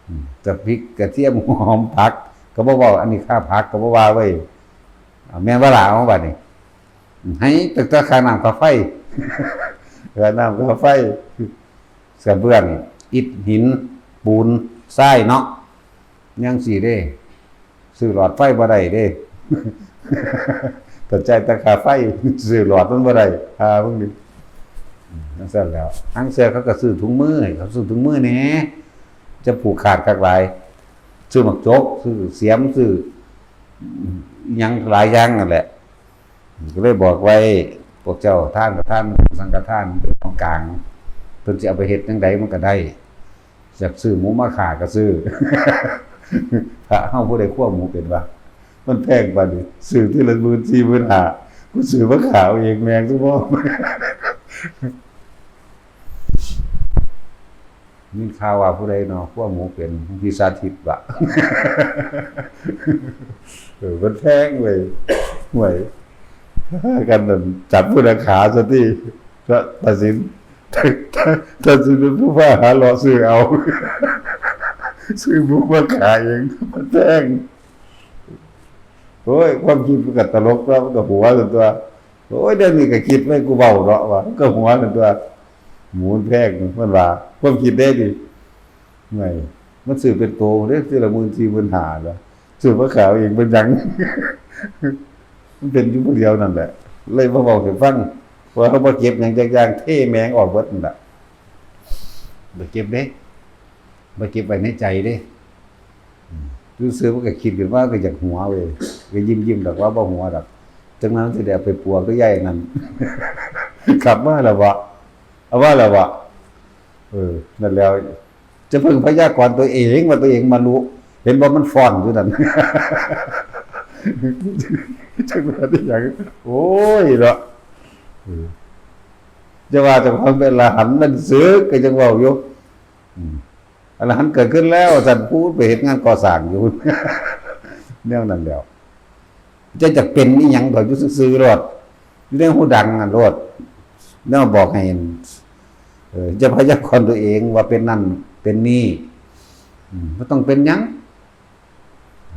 อืม กะพริกกระเทียมหอมผัก ก็บ่เว้า อันนี้ค่าผักก็บ่ว่าเว้ย เอา แม่นบ่ล่ะ เอาบาดนี้ ให้ตั้งแต่ค่าน้ำค่าไฟ ค่าน้ำค่าไฟ กระเบื้อง อิฐหิน ปูน ทรายเนาะ จั่งซี้เด้ ซื้อหลอดไฟบ่ได้เด้ ต้องจ่ายแต่ค่าไฟ ซื้อหลอดมันบ่ได้ อ่า พวกนี้ จั่งซั้นแล้ว ลางเทื่อเขาก็ซื้อถุงมือให้ เขาซื้อถุงมือแหน่ จะผูกขาดคักหลาย ซื้อหมากจก ซื้อเสียม ซื้อ อิหยังหลายอย่างนั่นแหละ ก็เลยบอกไว้ พวกเจ้าทานก็ทาน สังฆทานเป็นของกลาง เพิ่นสิเอาไปเฮ็ดจั่งใดมันก็ได้ อยากซื้อหมูมาฆ่าก็ซื้อ พระเฮาผู้ใดคั่วหมูเป็นวะ มันแพงปานนี้ ซื้อทีละหมื่นสี่หมื่นห้า กูซื้อมาฆ่าเอาเองแม่งซุบ่ ยินข่าวว่าผู้ใดเนาะ คั่วหมูเป็น พี่สาธิตวะ เออ มันแพงเว้ย ห่วย กันนั่น จับผู้ใดฆ่าซะติ ก็ตัดสิน ตัดสินเป็นผู้พาหาเลาะซื้อเอา ซื้อหมูมาฆ่าเอง มันแพง โอ้ย ความคิดมันก็ตลกแล้ว มันก็หัวซั่นตั๊ว โอ้ย เดี๋ยวนี้ก็คิดไว้กูเว้าเนาะ ว่ามันก็หัวซั่นตั๊ว หมูมันแพง มันว่า ความคิดเด้นี่ ไง มันซื้อเป็นโตเด้ ทีละหมื่นสี่หมื่นห้าแล้ว ซื้อมาฆ่าเอาเองเป็นหยัง มันเป็นอยู่ผู้เดียวนั่นแหละ เลยมาเว้าให้ฟัง ว่าเฮาบ่เก็บหยังจักอย่าง เทแม่งออกเบิดนั่นล่ะ บ่เก็บเด้ บ่เก็บไว้ในใจเด้ อืม ซื่อๆมันก็คิดขึ้นมาก็อยากหัวเว้ย ก็ยิ้มๆดอก ว่าบ่หัวดอก จั่งนั้นสิได้เอาไปปัวก็ใหญ่นั่น ขับมาแล้วบ่ เอามาแล้วบ่ เออ นั่นแล้ว จะเพิ่งพยากรณ์ตัวเองว่าตัวเองมารู้ เห็นบ่มันฟ้อนอยู่นั่น จั่งว่าได้หยัง โอ้ยเนาะ เออ จะว่าเจ้าของเป็นอรหันต์นั่นซื่อก็ยังเว้าอยู่ อืม อรหันต์เกิดขึ้นแล้ว ซั่นผู้ไปเฮ็ดงานก่อสร้างอยู่ แนวนั้นแล้ว จะจะเป็นอีหยังดอก อยู่ซื่อๆโลด อยู่ในหูดังนั่นโลด แนวบอกให้ เออ จะพยากรณ์ตัวเองว่าเป็นนั่นเป็นนี่ อืม บ่ต้องเป็นหยัง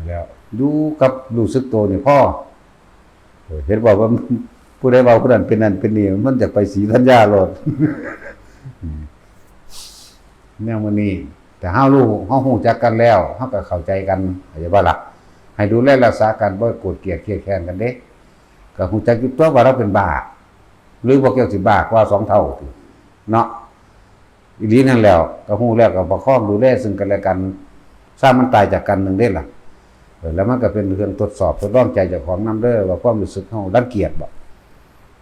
แล้ว อยู่กับรู้สึกตัวนี่พอ เออ เห็นว่า ว่า ผู้ใดว่าผู้นั้นเป็นนั่นเป็นนี่ มันอยากไปศรีธัญญาโลด อืม แนวมื้อนี้ แต่เฮารู้ เฮารู้จักกันแล้ว เฮาก็เข้าใจกัน เข้าใจบ่ล่ะ ให้ดูแลรักษากัน บ่โกรธเกลียดเคียดแค้นกันเด้ ก็รู้จักอยู่ตัวว่าเราเป็นบ้า หรือพวกเจ้าสิบ้ากว่าสองเท่าติ เนาะ อีหลีนั่นแหล้ว ก็รู้แล้วก็ประคองดูแลซึ่งกันและกัน ซ่ามันตายจากกันหนึ่งเด้ล่ะ เออ แล้วมันก็เป็นเรื่องทดสอบทดลองใจเจ้าของนำเด้อ ว่าความรู้สึกเฮารังเกียจบ่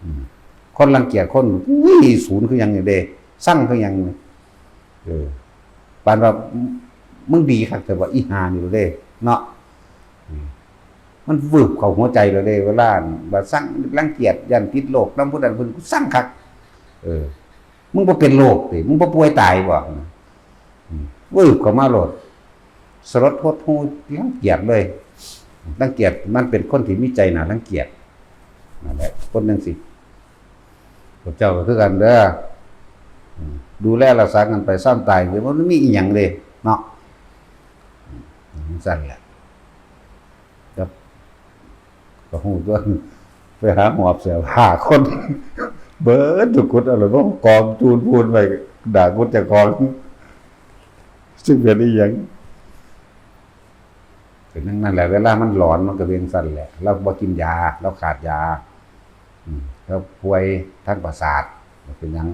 อืม คนรังเกียจคน อุ้ย ศูนย์คือหยังนี่เด้ ซังคือหยังนี่ เออ ปานว่า มึงดีคักแต่ว่าอีห่านี่เด้ เนาะ อืม มันวืบเข้าหัวใจเลยเด้ เวลาว่าซัง รังเกียจ ย้านติดโรคนำผู้นั้นผู้นี้ กูซังคัก เออ มึงบ่เป็นโรคติ มึงบ่ป่วยตายบ่ อืม วืบเข้ามาโลด สลดหดหู่ รังเกียจเลย รังเกียจ มันเป็นคนที่มีใจน่ารังเกียจ นั่นแหละ คนจั่งซี้ พวกเจ้าก็คือกันเด้อ อืม ดูแลรักษากันไป ซ่าตาย มันบ่มีอีหยังเด้ เนาะ อืม จั่งซั่นแหละ ครับ ก็รู้ตัว ไปหาหอบเสื้อผ้าคน เบิดทุกกุด เอาเลย มากองจูนพูนไว้ ด่ากุดเจ้าของ ซึ่งเป็นอีหยัง เป็นอย่างนั้นแหละ เวลามันหลอนมันก็เป็นจั่งซั่นแหละ เราบ่กินยา เราขาดยา อืม เราป่วยทางประสาท เป็นหยัง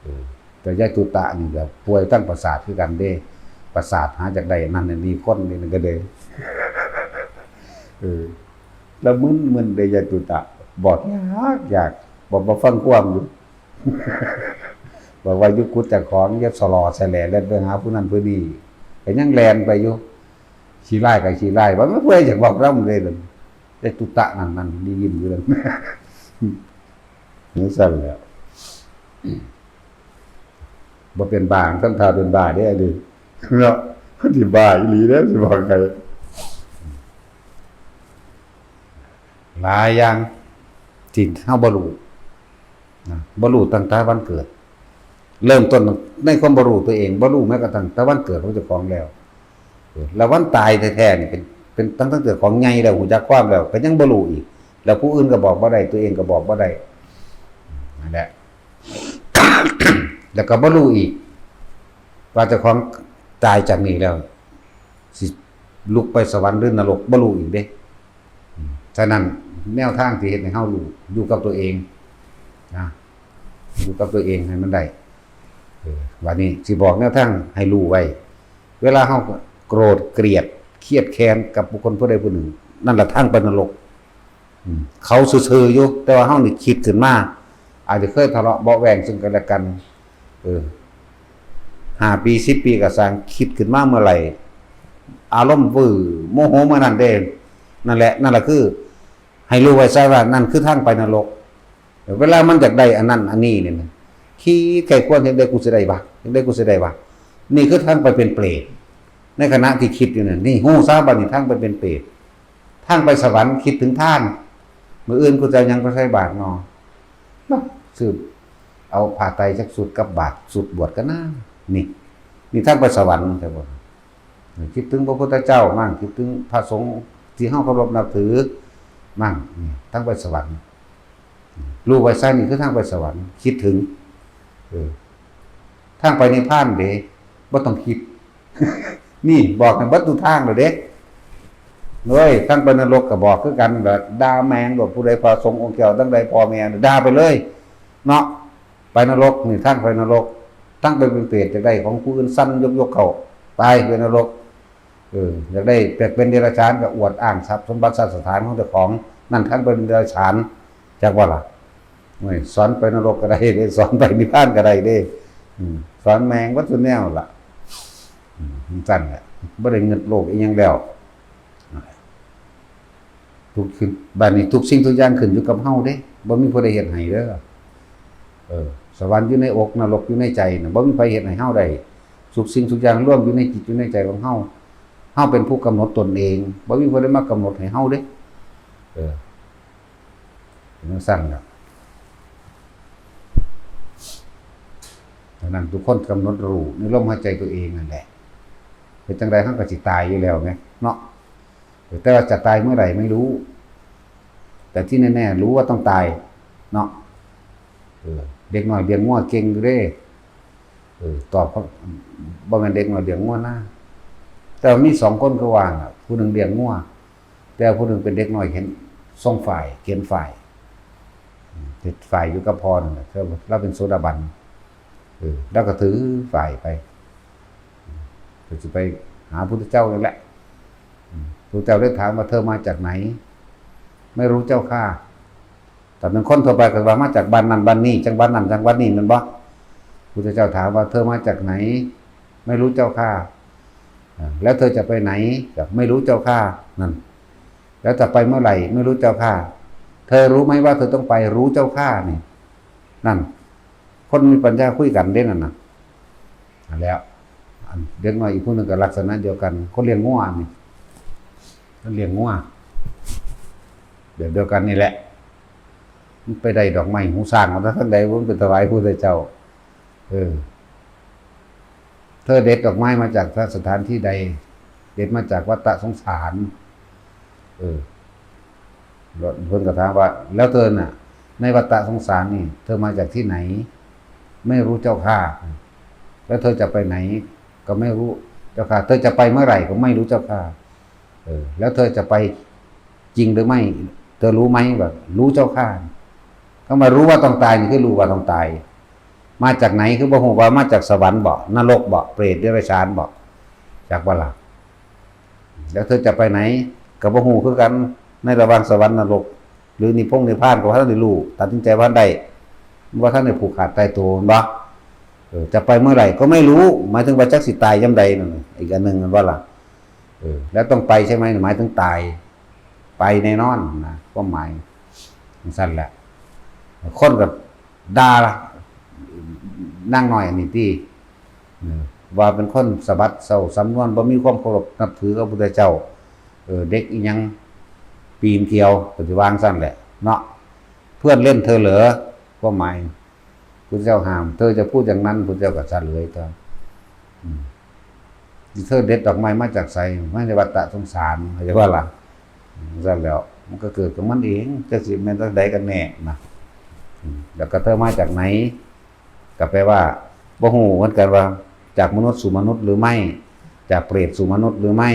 เออ แต่ยายตุตะนี่ก็ป่วยทางประสาทคือกันเด้ ประสาทหาจากใดนั่นนี่ คนนี่ก็เลย เออ แล้วมึนๆเด้ยายตุตะ บอกยากยาก บอกบ่ฟังความอยู่ บอกว่าอยู่กุดเจ้าของ อย่าสะหลอแสแหลเล่นไปหาผู้นั้นผู้นี้ ก็ยังแล่นไปอยู่ ขี้ร้ายก็ขี้ร้าย ว่ามันผู้ใดอยากบอกนำเลย ยายตุตะนั่น นั่น ได้ยินอยู่นั่น จั่งซั่นแหละ บ่เป็นบ้า ทำท่าเป็นบ้าเด้ อันนี้ เนาะ มันสิบ้าอีหลีเด้ สิบอกให้ หลายอย่างที่เฮาบ่รู้นะ บ่รู้ตั้งแต่วันเกิด เริ่มต้นในความบ่รู้ตัวเอง บ่รู้แม้กระทั่งแต่วันเกิดของเจ้าของแล้ว เออ แล้ววันตายแท้ๆนี่เป็น เป็นตั้ง ตั้งแต่ของใหญ่แล้ว รู้จักความแล้ว ก็ยังบ่รู้อีก แล้วผู้อื่นก็บอกบ่ได้ ตัวเองก็บอกบ่ได้ นั่นแหละ แล้วก็บ่รู้อีก ว่าเจ้าของตายจากนี้แล้ว สิลุกไปสวรรค์หรือนรก บ่รู้อีกเด้ อืม ฉะนั้นแนวทางที่เฮ็ดให้เฮารู้ อยู่กับตัวเองนะ อยู่กับตัวเองให้มันได้ เออ วันนี้สิบอกแนวทางให้รู้ไว้ เวลาเฮาโกรธเกลียดเครียดแค้นกับบุคคลผู้ใดผู้หนึ่ง นั่นแหละทางไปนรก อืม เขาซื่อๆอยู่ แต่ว่าเฮานี่คิดขึ้นมา อาจจะเคยทะเลาะเบาะแว้งซึ่งกันและกัน เออ ห้าปี สิบปีก็ซ่าง คิดขึ้นมาเมื่อไหร่ อารมณ์วื้อโมโหเมื่อนั้นเด้ นั่นแหละ นั่นแหละคือ ให้รู้ไว้ซะว่านั่นคือทางไปนรก เวลามันอยากได้อันนั้นอันนี้เนี่ยนะ คิดใคร่ครวญ เฮ็ดได้กูสิได้บ่ เฮ็ดได้กูสิได้บ่ นี่คือทางไปเป็นเปรต ในขณะที่คิดอยู่นั่น นี่ฮู้ซะบัดนี้ ทางไปเป็นเปรต ทางไปสวรรค์ คิดถึงทาน มื้ออื่นกูจะเอาหยังไปใส่บาตรน้อ เนาะ ซื้อเอาผ้าไตรจักชุดกับบาตรชุดบวชกันนะ นี่ นี่ทางไปสวรรค์ ใช่บ่ คิดถึงพระพุทธเจ้ามั่ง คิดถึงพระสงฆ์ที่เฮาเคารพนับถือมั่ง นี่ทางไปสวรรค์ รู้ไว้ซะ นี่คือทางไปสวรรค์ คิดถึง เออ ทางไปนิพพานเด้ บ่ต้องคิด นี่บอกให้เบิดทุกทางเลยเด้ เฮ้ย ทางไปนรกก็บอกคือกัน ด่าแม่งโลด ผู้ใดพระสงฆ์องค์เจ้า ทั้งใดพ่อแม่ ด่าไปเลย เนาะ ไปนรก นี่ทางไปนรก ทางไปเป็นเปรต อยากได้ของผู้อื่น สั่นยกๆเข้า ไป ไปนรก เออ อยากได้ อยากเป็นเดรัจฉานก็อวดอ้างทรัพย์สมบัติสถานของเจ้าของ นั่นทางไปเป็นเดรัจฉาน จักบ่ล่ะ โอ้ย สอนไปนรกก็ได้เด้ สอนไปนิพพานก็ได้เด้ อืม สอนแม่งเบิดซุแนวล่ะ อืม จั่งซั่นแหละ บ่ได้เงินโลกอีหยังแล้ว ทุกขึ้น บัดนี้ทุกสิ่งทุกอย่างขึ้นอยู่กับเฮาเด้ บ่มีผู้ใดเฮ็ดให้เด้อ เออ สวรรค์อยู่ในอก นรกอยู่ในใจน่ะ บ่มีไผเฮ็ดให้เฮาได้ ทุกสิ่งทุกอย่างรวมอยู่ในจิตอยู่ในใจของเฮา เฮาเป็นผู้กำหนดตนเอง บ่มีผู้ใดมากำหนดให้เฮาเด้ เออ เป็นจั่งซั้นล่ะ ดังนั้นทุกคนกำหนดรู้ในลมหายใจตัวเองนั่นแหละ เป็นจั่งใดเฮาก็สิตายอยู่แล้วแหมเนาะ แต่ว่าจะตายเมื่อไหร่ไม่รู้ แต่ที่แน่ๆรู้ว่าต้องตายเนาะ เออ เด็กน้อยเลี้ยงงัวเก่งอยู่เด้ เออ ตอบเขา บ่แม่นเด็กน้อยเลี้ยงงัวนา แต่ว่ามีสองคนคือว่าน่ะ ผู้หนึ่งเลี้ยงงัว แต่ผู้หนึ่งเป็นเด็กน้อยเข็น ส่งฝ้าย เข็นฝ้าย อืม เฮ็ดฝ้ายอยู่กับพ่อนั่นแหละ ลาวเป็นโสดาบัน เออ ลาวก็ถือฝ้ายไป อืม ก็สิไปหาพุทธเจ้านั่นแหละ อืม พุทธเจ้าได้ถามว่า "เธอมาจากไหน" "ไม่รู้เจ้าข้า" แต่เป็นคนทั่วไปก็ว่า "มาจากบ้านนั้นบ้านนี้ จังหวัดนั้นจังหวัดนี้" แม่นบ่ พุทธเจ้าถามว่า "เธอมาจากไหน" "ไม่รู้เจ้าข้า" อ่า "แล้วเธอจะไปไหน" "ก็ไม่รู้เจ้าข้า" นั่น "แล้วจะไปเมื่อไหร่" "ไม่รู้เจ้าข้า" "เธอรู้ไหมว่าเธอต้องไป" "รู้เจ้าข้า" นี่ นั่น คนมีปัญญาคุยกันเด้นั่นน่ะ นั่นแหล้ว อันเด็กน้อยอีกผู้หนึ่งก็ลักษณะเดียวกัน คนเลี้ยงงัวนี่ คนเลี้ยงงัว แบบเดียวกันนี่แหละ มันไปได้ดอกไม้หูช้างมาจากทางใด มันไปถวายพระพุทธเจ้า เออ เธอเด็ดดอกไม้มาจากสถานที่ใด เด็ดมาจากวัฏสงสาร เออ เพิ่นก็ถามว่า "แล้วเธอน่ะ ในวัฏสงสารนี่ เธอมาจากที่ไหน" "ไม่รู้เจ้าข้า" "แล้วเธอจะไปไหน" "ก็ไม่รู้เจ้าข้า" "เธอจะไปเมื่อไหร่" "ก็ไม่รู้เจ้าข้า" เออ "แล้วเธอจะไปจริงหรือไม่ เธอรู้ไหม" ว่า "รู้เจ้าข้า" คำว่ารู้ว่าต้องตายนี่คือรู้ว่าต้องตาย มาจากไหนคือบ่ฮู้ ว่ามาจากสวรรค์บ่ นรกบ่ เปรตเดรัจฉานบ่ จักบ่ล่ะ แล้วเธอจะไปไหนก็บ่ฮู้คือกัน ในระหว่างสวรรค์นรก หรือนิพพงนิพพานก็บ่ทันได้รู้ ตัดสินใจบ่ทันได้ บ่ทันได้ผูกขาดตายตัว แม่นบ่ เออ จะไปเมื่อไหร่ก็ไม่รู้ หมายถึงว่าจักสิตายยามใดนั่นน่ะ อีกอันหนึ่ง แม่นบ่ล่ะ เออ แล้วต้องไปใช่ไหม หมายถึงตาย ไปแน่นอนนะ ความหมายจั่งซั้นแหละ คนก็ด่านางน้อยอันนี้ติ เออ ว่าเป็นคนสะบัดเซาสำนวน บ่มีความเคารพนับถือกับพระพุทธเจ้า เออ เด็กอีหยังปีนเกลียว ก็สิว่าจั่งซั้นแหละเนาะ เพื่อนเล่นเธอเหรอ ความหมาย พุทธเจ้าห้าม เธอจะพูดอย่างนั้น พุทธเจ้าก็เฉลยตัว อืม เธอเด็ดดอกไม้มาจากไส มาจากวัฏสงสาร เข้าใจบ่ล่ะ อืม จั่งซั้นแหล้ว มันก็เกิดของมันเอง จักสิแม่นจั่งใดกันแน่นะ อืม แล้วก็เธอมาจากไหน ก็แปลว่า บ่ฮู้เหมือนกันว่า จากมนุษย์สู่มนุษย์หรือไม่ จากเปรตสู่มนุษย์หรือไม่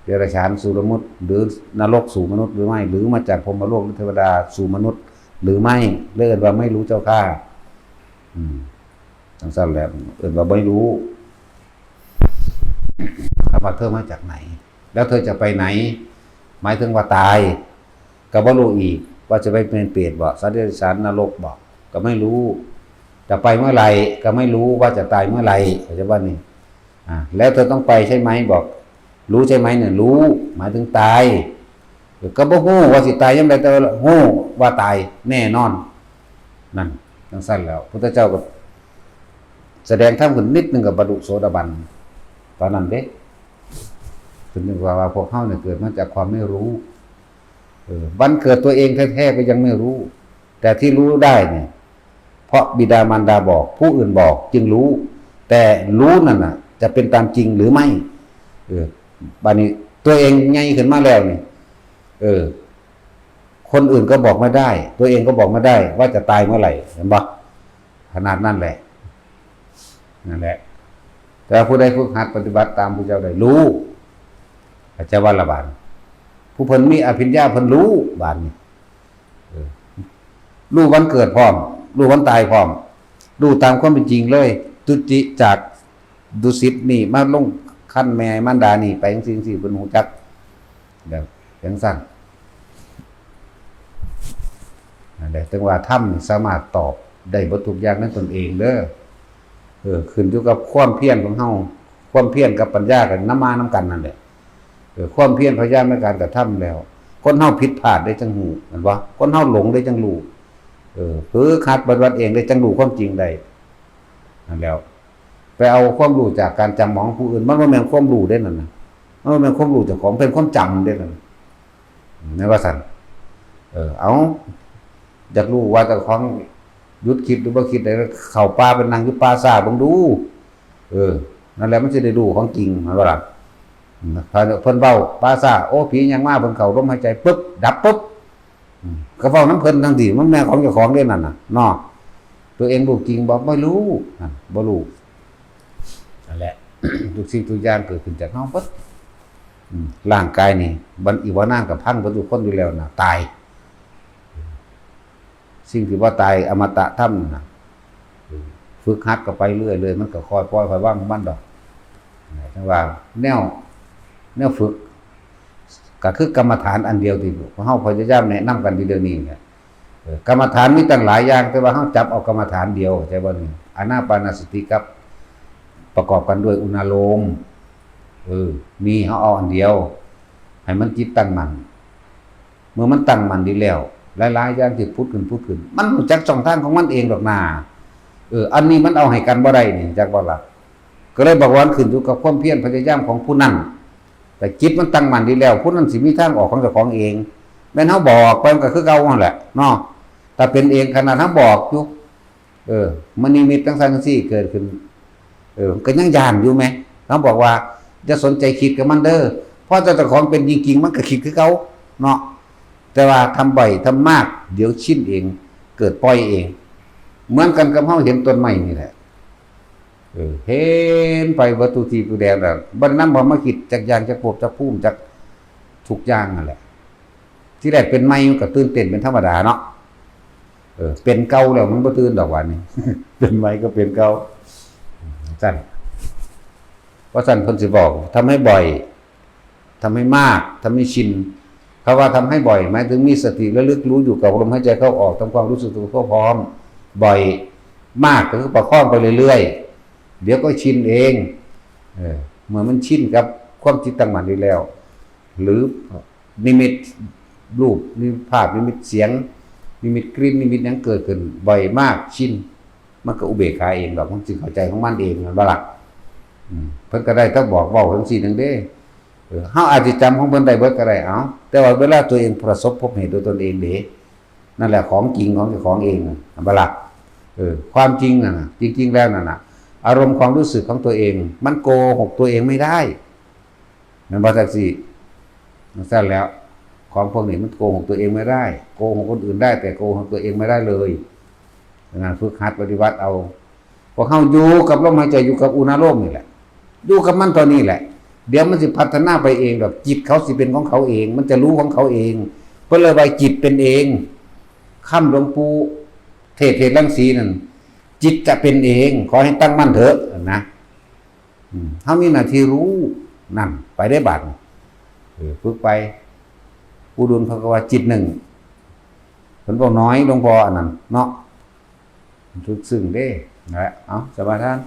เดรัจฉานสู่มนุษย์ หรือนรกสู่มนุษย์หรือไม่ หรือมาจากพรหมโลกหรือเทวดาสู่มนุษย์หรือไม่ เรียกว่าไม่รู้เจ้าข้า อืม จั่งซั้นแหละ เอิ้นว่าไม่รู้ คำว่าเธอมาจากไหน แล้วเธอจะไปไหน หมายถึงว่าตาย ก็บ่รู้อีก ว่าจะไปเป็นเปรตบ่ สัตว์เดรัจฉาน นรกบ่ ก็ไม่รู้ จะไปเมื่อไหร่ ก็ไม่รู้ว่าจะตายเมื่อไหร่ เข้าใจบ่นี่ อ่า แล้วเธอต้องไปใช่ไหม บอก รู้ใช่ไหมเนี่ย รู้ หมายถึงตาย ก็บ่ฮู้ว่าสิตายยามใด แต่ว่าฮู้ว่าตายแน่นอน นั่น จั่งซั้นแหล้ว พุทธเจ้าก็แสดงธรรมขึ้นนิดหนึ่งก็บรรลุโสดาบัน ตอนนั้นเด้ ขึ้นอยู่ว่า ว่าพวกเฮาเนี่ยเกิดมาจากความไม่รู้ เออ วันเกิดตัวเองแท้ๆก็ยังไม่รู้ แต่ที่รู้ได้เนี่ย เพราะบิดามารดาบอก ผู้อื่นบอกจึงรู้ แต่รู้นั่นน่ะ จะเป็นตามจริงหรือไม่ เออ บัดนี้ตัวเองใหญ่ขึ้นมาแล้วนี่ เออ คนอื่นก็บอกไม่ได้ ตัวเองก็บอกไม่ได้ว่าจะตายเมื่อไหร่ เห็นบ่ ขนาดนั้นแหละ นั่นแหละ แต่ผู้ใดฝึกหัดปฏิบัติตามพุทธเจ้าได้ รู้ เข้าใจบ่ล่ะบาดนี้ ผู้เพิ่นมีอภิญญาเพิ่นรู้ บาดนี้ เออ รู้วันเกิดพร้อม รู้วันตายพร้อม รู้ตามความเป็นจริงเลย จุติจากดุสิตนี่มาลงครรภ์แม่มารดานี่ไปจั่งซี้จั่งซี้ เพิ่นฮู้จัก แบบจั่งซั้น นั่นแหละ ถึงว่าธรรมนี่สามารถตอบได้เบิดทุกอย่างในตนเองเด้อ เออ ขึ้นอยู่กับความเพียรของเฮา ความเพียรกับปัญญาก็นำมานำกันนั่นแหละ เออ ความเพียรพยายามในการกระทำแล้ว คนเฮาผิดพลาดได้จั่งฮู้ แม่นบ่ คนเฮาหลงได้จั่งรู้ เออ ฝึกหัดปฏิบัติเองได้จั่งรู้ความจริงได้ นั่นแหล้ว ไปเอาความรู้จากการจำของผู้อื่น มันบ่แม่นความรู้เด้นั่นน่ะ มันเป็นความรู้เจ้าของ เป็นความจำเด้อนั่น แม่นว่าซั่น เออ เอา อยากรู้ว่าเจ้าของหยุดคิดหรือบ่คิดได้ เข้าป่าไปนั่งอยู่ป่าช้าเบิ่งดู เออ นั่นแหละมันสิได้รู้ของจริง แม่นบ่ล่ะ อืม เพิ่นเว้าป่าช้า โอ้ ผียังมา เพิ่นเข้าลมหายใจปึ๊บ ดับปึ๊บ อืม ก็เว้านำเพิ่นจั่งซี้ มันแม่นของเจ้าของเด้นั่นน่ะ เนาะ ตัวเองรู้จริงบ่ บ่รู้ อ่ะ บ่รู้ นั่นแหละ ทุกสิ่งทุกอย่างเกิดขึ้นจากเฮาเบิด อืม ร่างกายนี่ บัดอีกบ่นานก็พังเบิดทุกคนอยู่แล้วน่ะ ตาย สิ่งที่บ่ตาย อมตะธรรมน่ะ ฝึกหัดก็ไปเรื่อยๆ มันก็ค่อยปล่อยค่อยวางของมันดอก จั่งว่าแนว แนวฝึก ก็คือกรรมฐานอันเดียวที่พวกเฮาพยายามแนะนำกันอยู่เดี๋ยวนี้แหละ เออ กรรมฐานมีตั้งหลายอย่าง แต่ว่าเฮาจับเอากรรมฐานเดียว เข้าใจบ่นี่ อานาปานสติกับประกอบกันด้วยอุณาโลม เออ มี เฮาเอาอันเดียว ให้มันจิตตั้งมั่น เมื่อมันตั้งมั่นดีแล้ว หลายๆอย่างที่ผุดขึ้น ผุดขึ้น มันรู้จักช่องทางของมันเองดอกนา เออ อันนี้มันเอาให้กันบ่ได้นี่ จักบ่ล่ะ ก็เลยบอกว่ามันขึ้นอยู่กับความเพียรพยายามของผู้นั้น แต่จิตมันตั้งมั่นดีแล้ว ผู้นั้นสิมีทางออกของเจ้าของเอง แม่นเฮาบอกไปมันก็คือเก่าหั่นแหละเนาะ ถ้าเป็นเองขนาดเฮาบอกอยู่ เออ มันนิมิตจั่งซั่นจั่งซี้เกิดขึ้น เออ มันก็ยังย้านอยู่แหม เฮาบอกว่า อย่าสนใจคิดกับมันเด้อ เพราะเจ้าของเป็นจริงๆ มันก็คิดคือเก่าเนาะ แต่ว่าทำบ่อยทำมาก เดี๋ยวชินเอง เกิดปล่อยเอง เหมือนกันกับเฮาเห็นต้นไม้นี่แหละ เออ เห็นไปเบิดทุกที่ทุกแดนแล้ว บ่ได้นำเอามาคิดจักอย่าง จักภพ จักภูมิ จักทุกอย่างนั่นแหละ ที่แรกเป็นใหม่มันก็ตื่นเต้นเป็นธรรมดาเนาะ เออ เป็นเก่าแล้วมันบ่ตื่นดอกวันนี้ เป็นใหม่ก็เป็นเก่า ซั่น เพราะซั่นเพิ่นสิบอก ทำให้บ่อย ทำให้มาก ทำให้ชิน คำว่าทำให้บ่อย หมายถึงมีสติระลึกรู้อยู่กับลมหายใจเข้าออก ทำความรู้สึกตัวทั่วพร้อม บ่อย มากก็คือประคองไปเรื่อยๆ เดี๋ยวก็ชินเอง เออ เมื่อมันชินกับความจิตตั้งมั่นดีแล้ว หรือนิมิตรูป นิมิตภาพ นิมิตเสียง นิมิตกลิ่น นิมิตหยังเกิดขึ้น บ่อยมาก ชิน มันก็อุเบกขาเองดอก มันสิเข้าใจของมันเอง แม่นบ่ล่ะ อืม เพิ่นก็ได้แต่บอกเว้าจั่งซี้นั่นเด้ เออ เฮาอาจสิจำของเพิ่นได้เบิดก็ได้ เอ้า แต่ว่าเวลาตัวเองประสบพบเห็นด้วยตนเองเด้ นั่นแหละของจริงของเจ้าของเองน่ะ แม่นบ่ล่ะ เออ ความจริงน่ะนะ จริงๆ แล้วน่ะนะ อารมณ์ความรู้สึกของตัวเอง มันโกหกตัวเองไม่ได้ แม่นบ่จั่งซี้ จั่งซั่นแล้ว ของพวกนี้มันโกหกตัวเองไม่ได้ โกหกคนอื่นได้ แต่โกหกตัวเองไม่ได้เลย ดังนั้นฝึกหัดปฏิบัติเอา พวกเฮาอยู่กับลมหายใจ อยู่กับอุณาโลมนี่แหละ อยู่กับมันเท่านี้แหละ เดี๋ยวมันสิพัฒนาไปเองดอก จิตเขาสิเป็นของเขาเอง มันจะรู้ของเขาเอง เพิ่นเลยว่าจิตเป็นเอง คำหลวงปู่เทศน์ เทศน์รังสีนั่น จิตจะเป็นเอง ขอให้ตั้งมั่นเถอะ นะ อืม เฮามีหน้าที่รู้ นั่น ไปได้บาดนี่ เออ ฝึกไป ปู่ดูลย์เพิ่นก็ว่าจิตหนึ่ง เพิ่นบอกน้อยหลวงพ่ออันนั้นเนาะ ลึกซึ้งเด้ นั่นแหละ เอา สมาทาน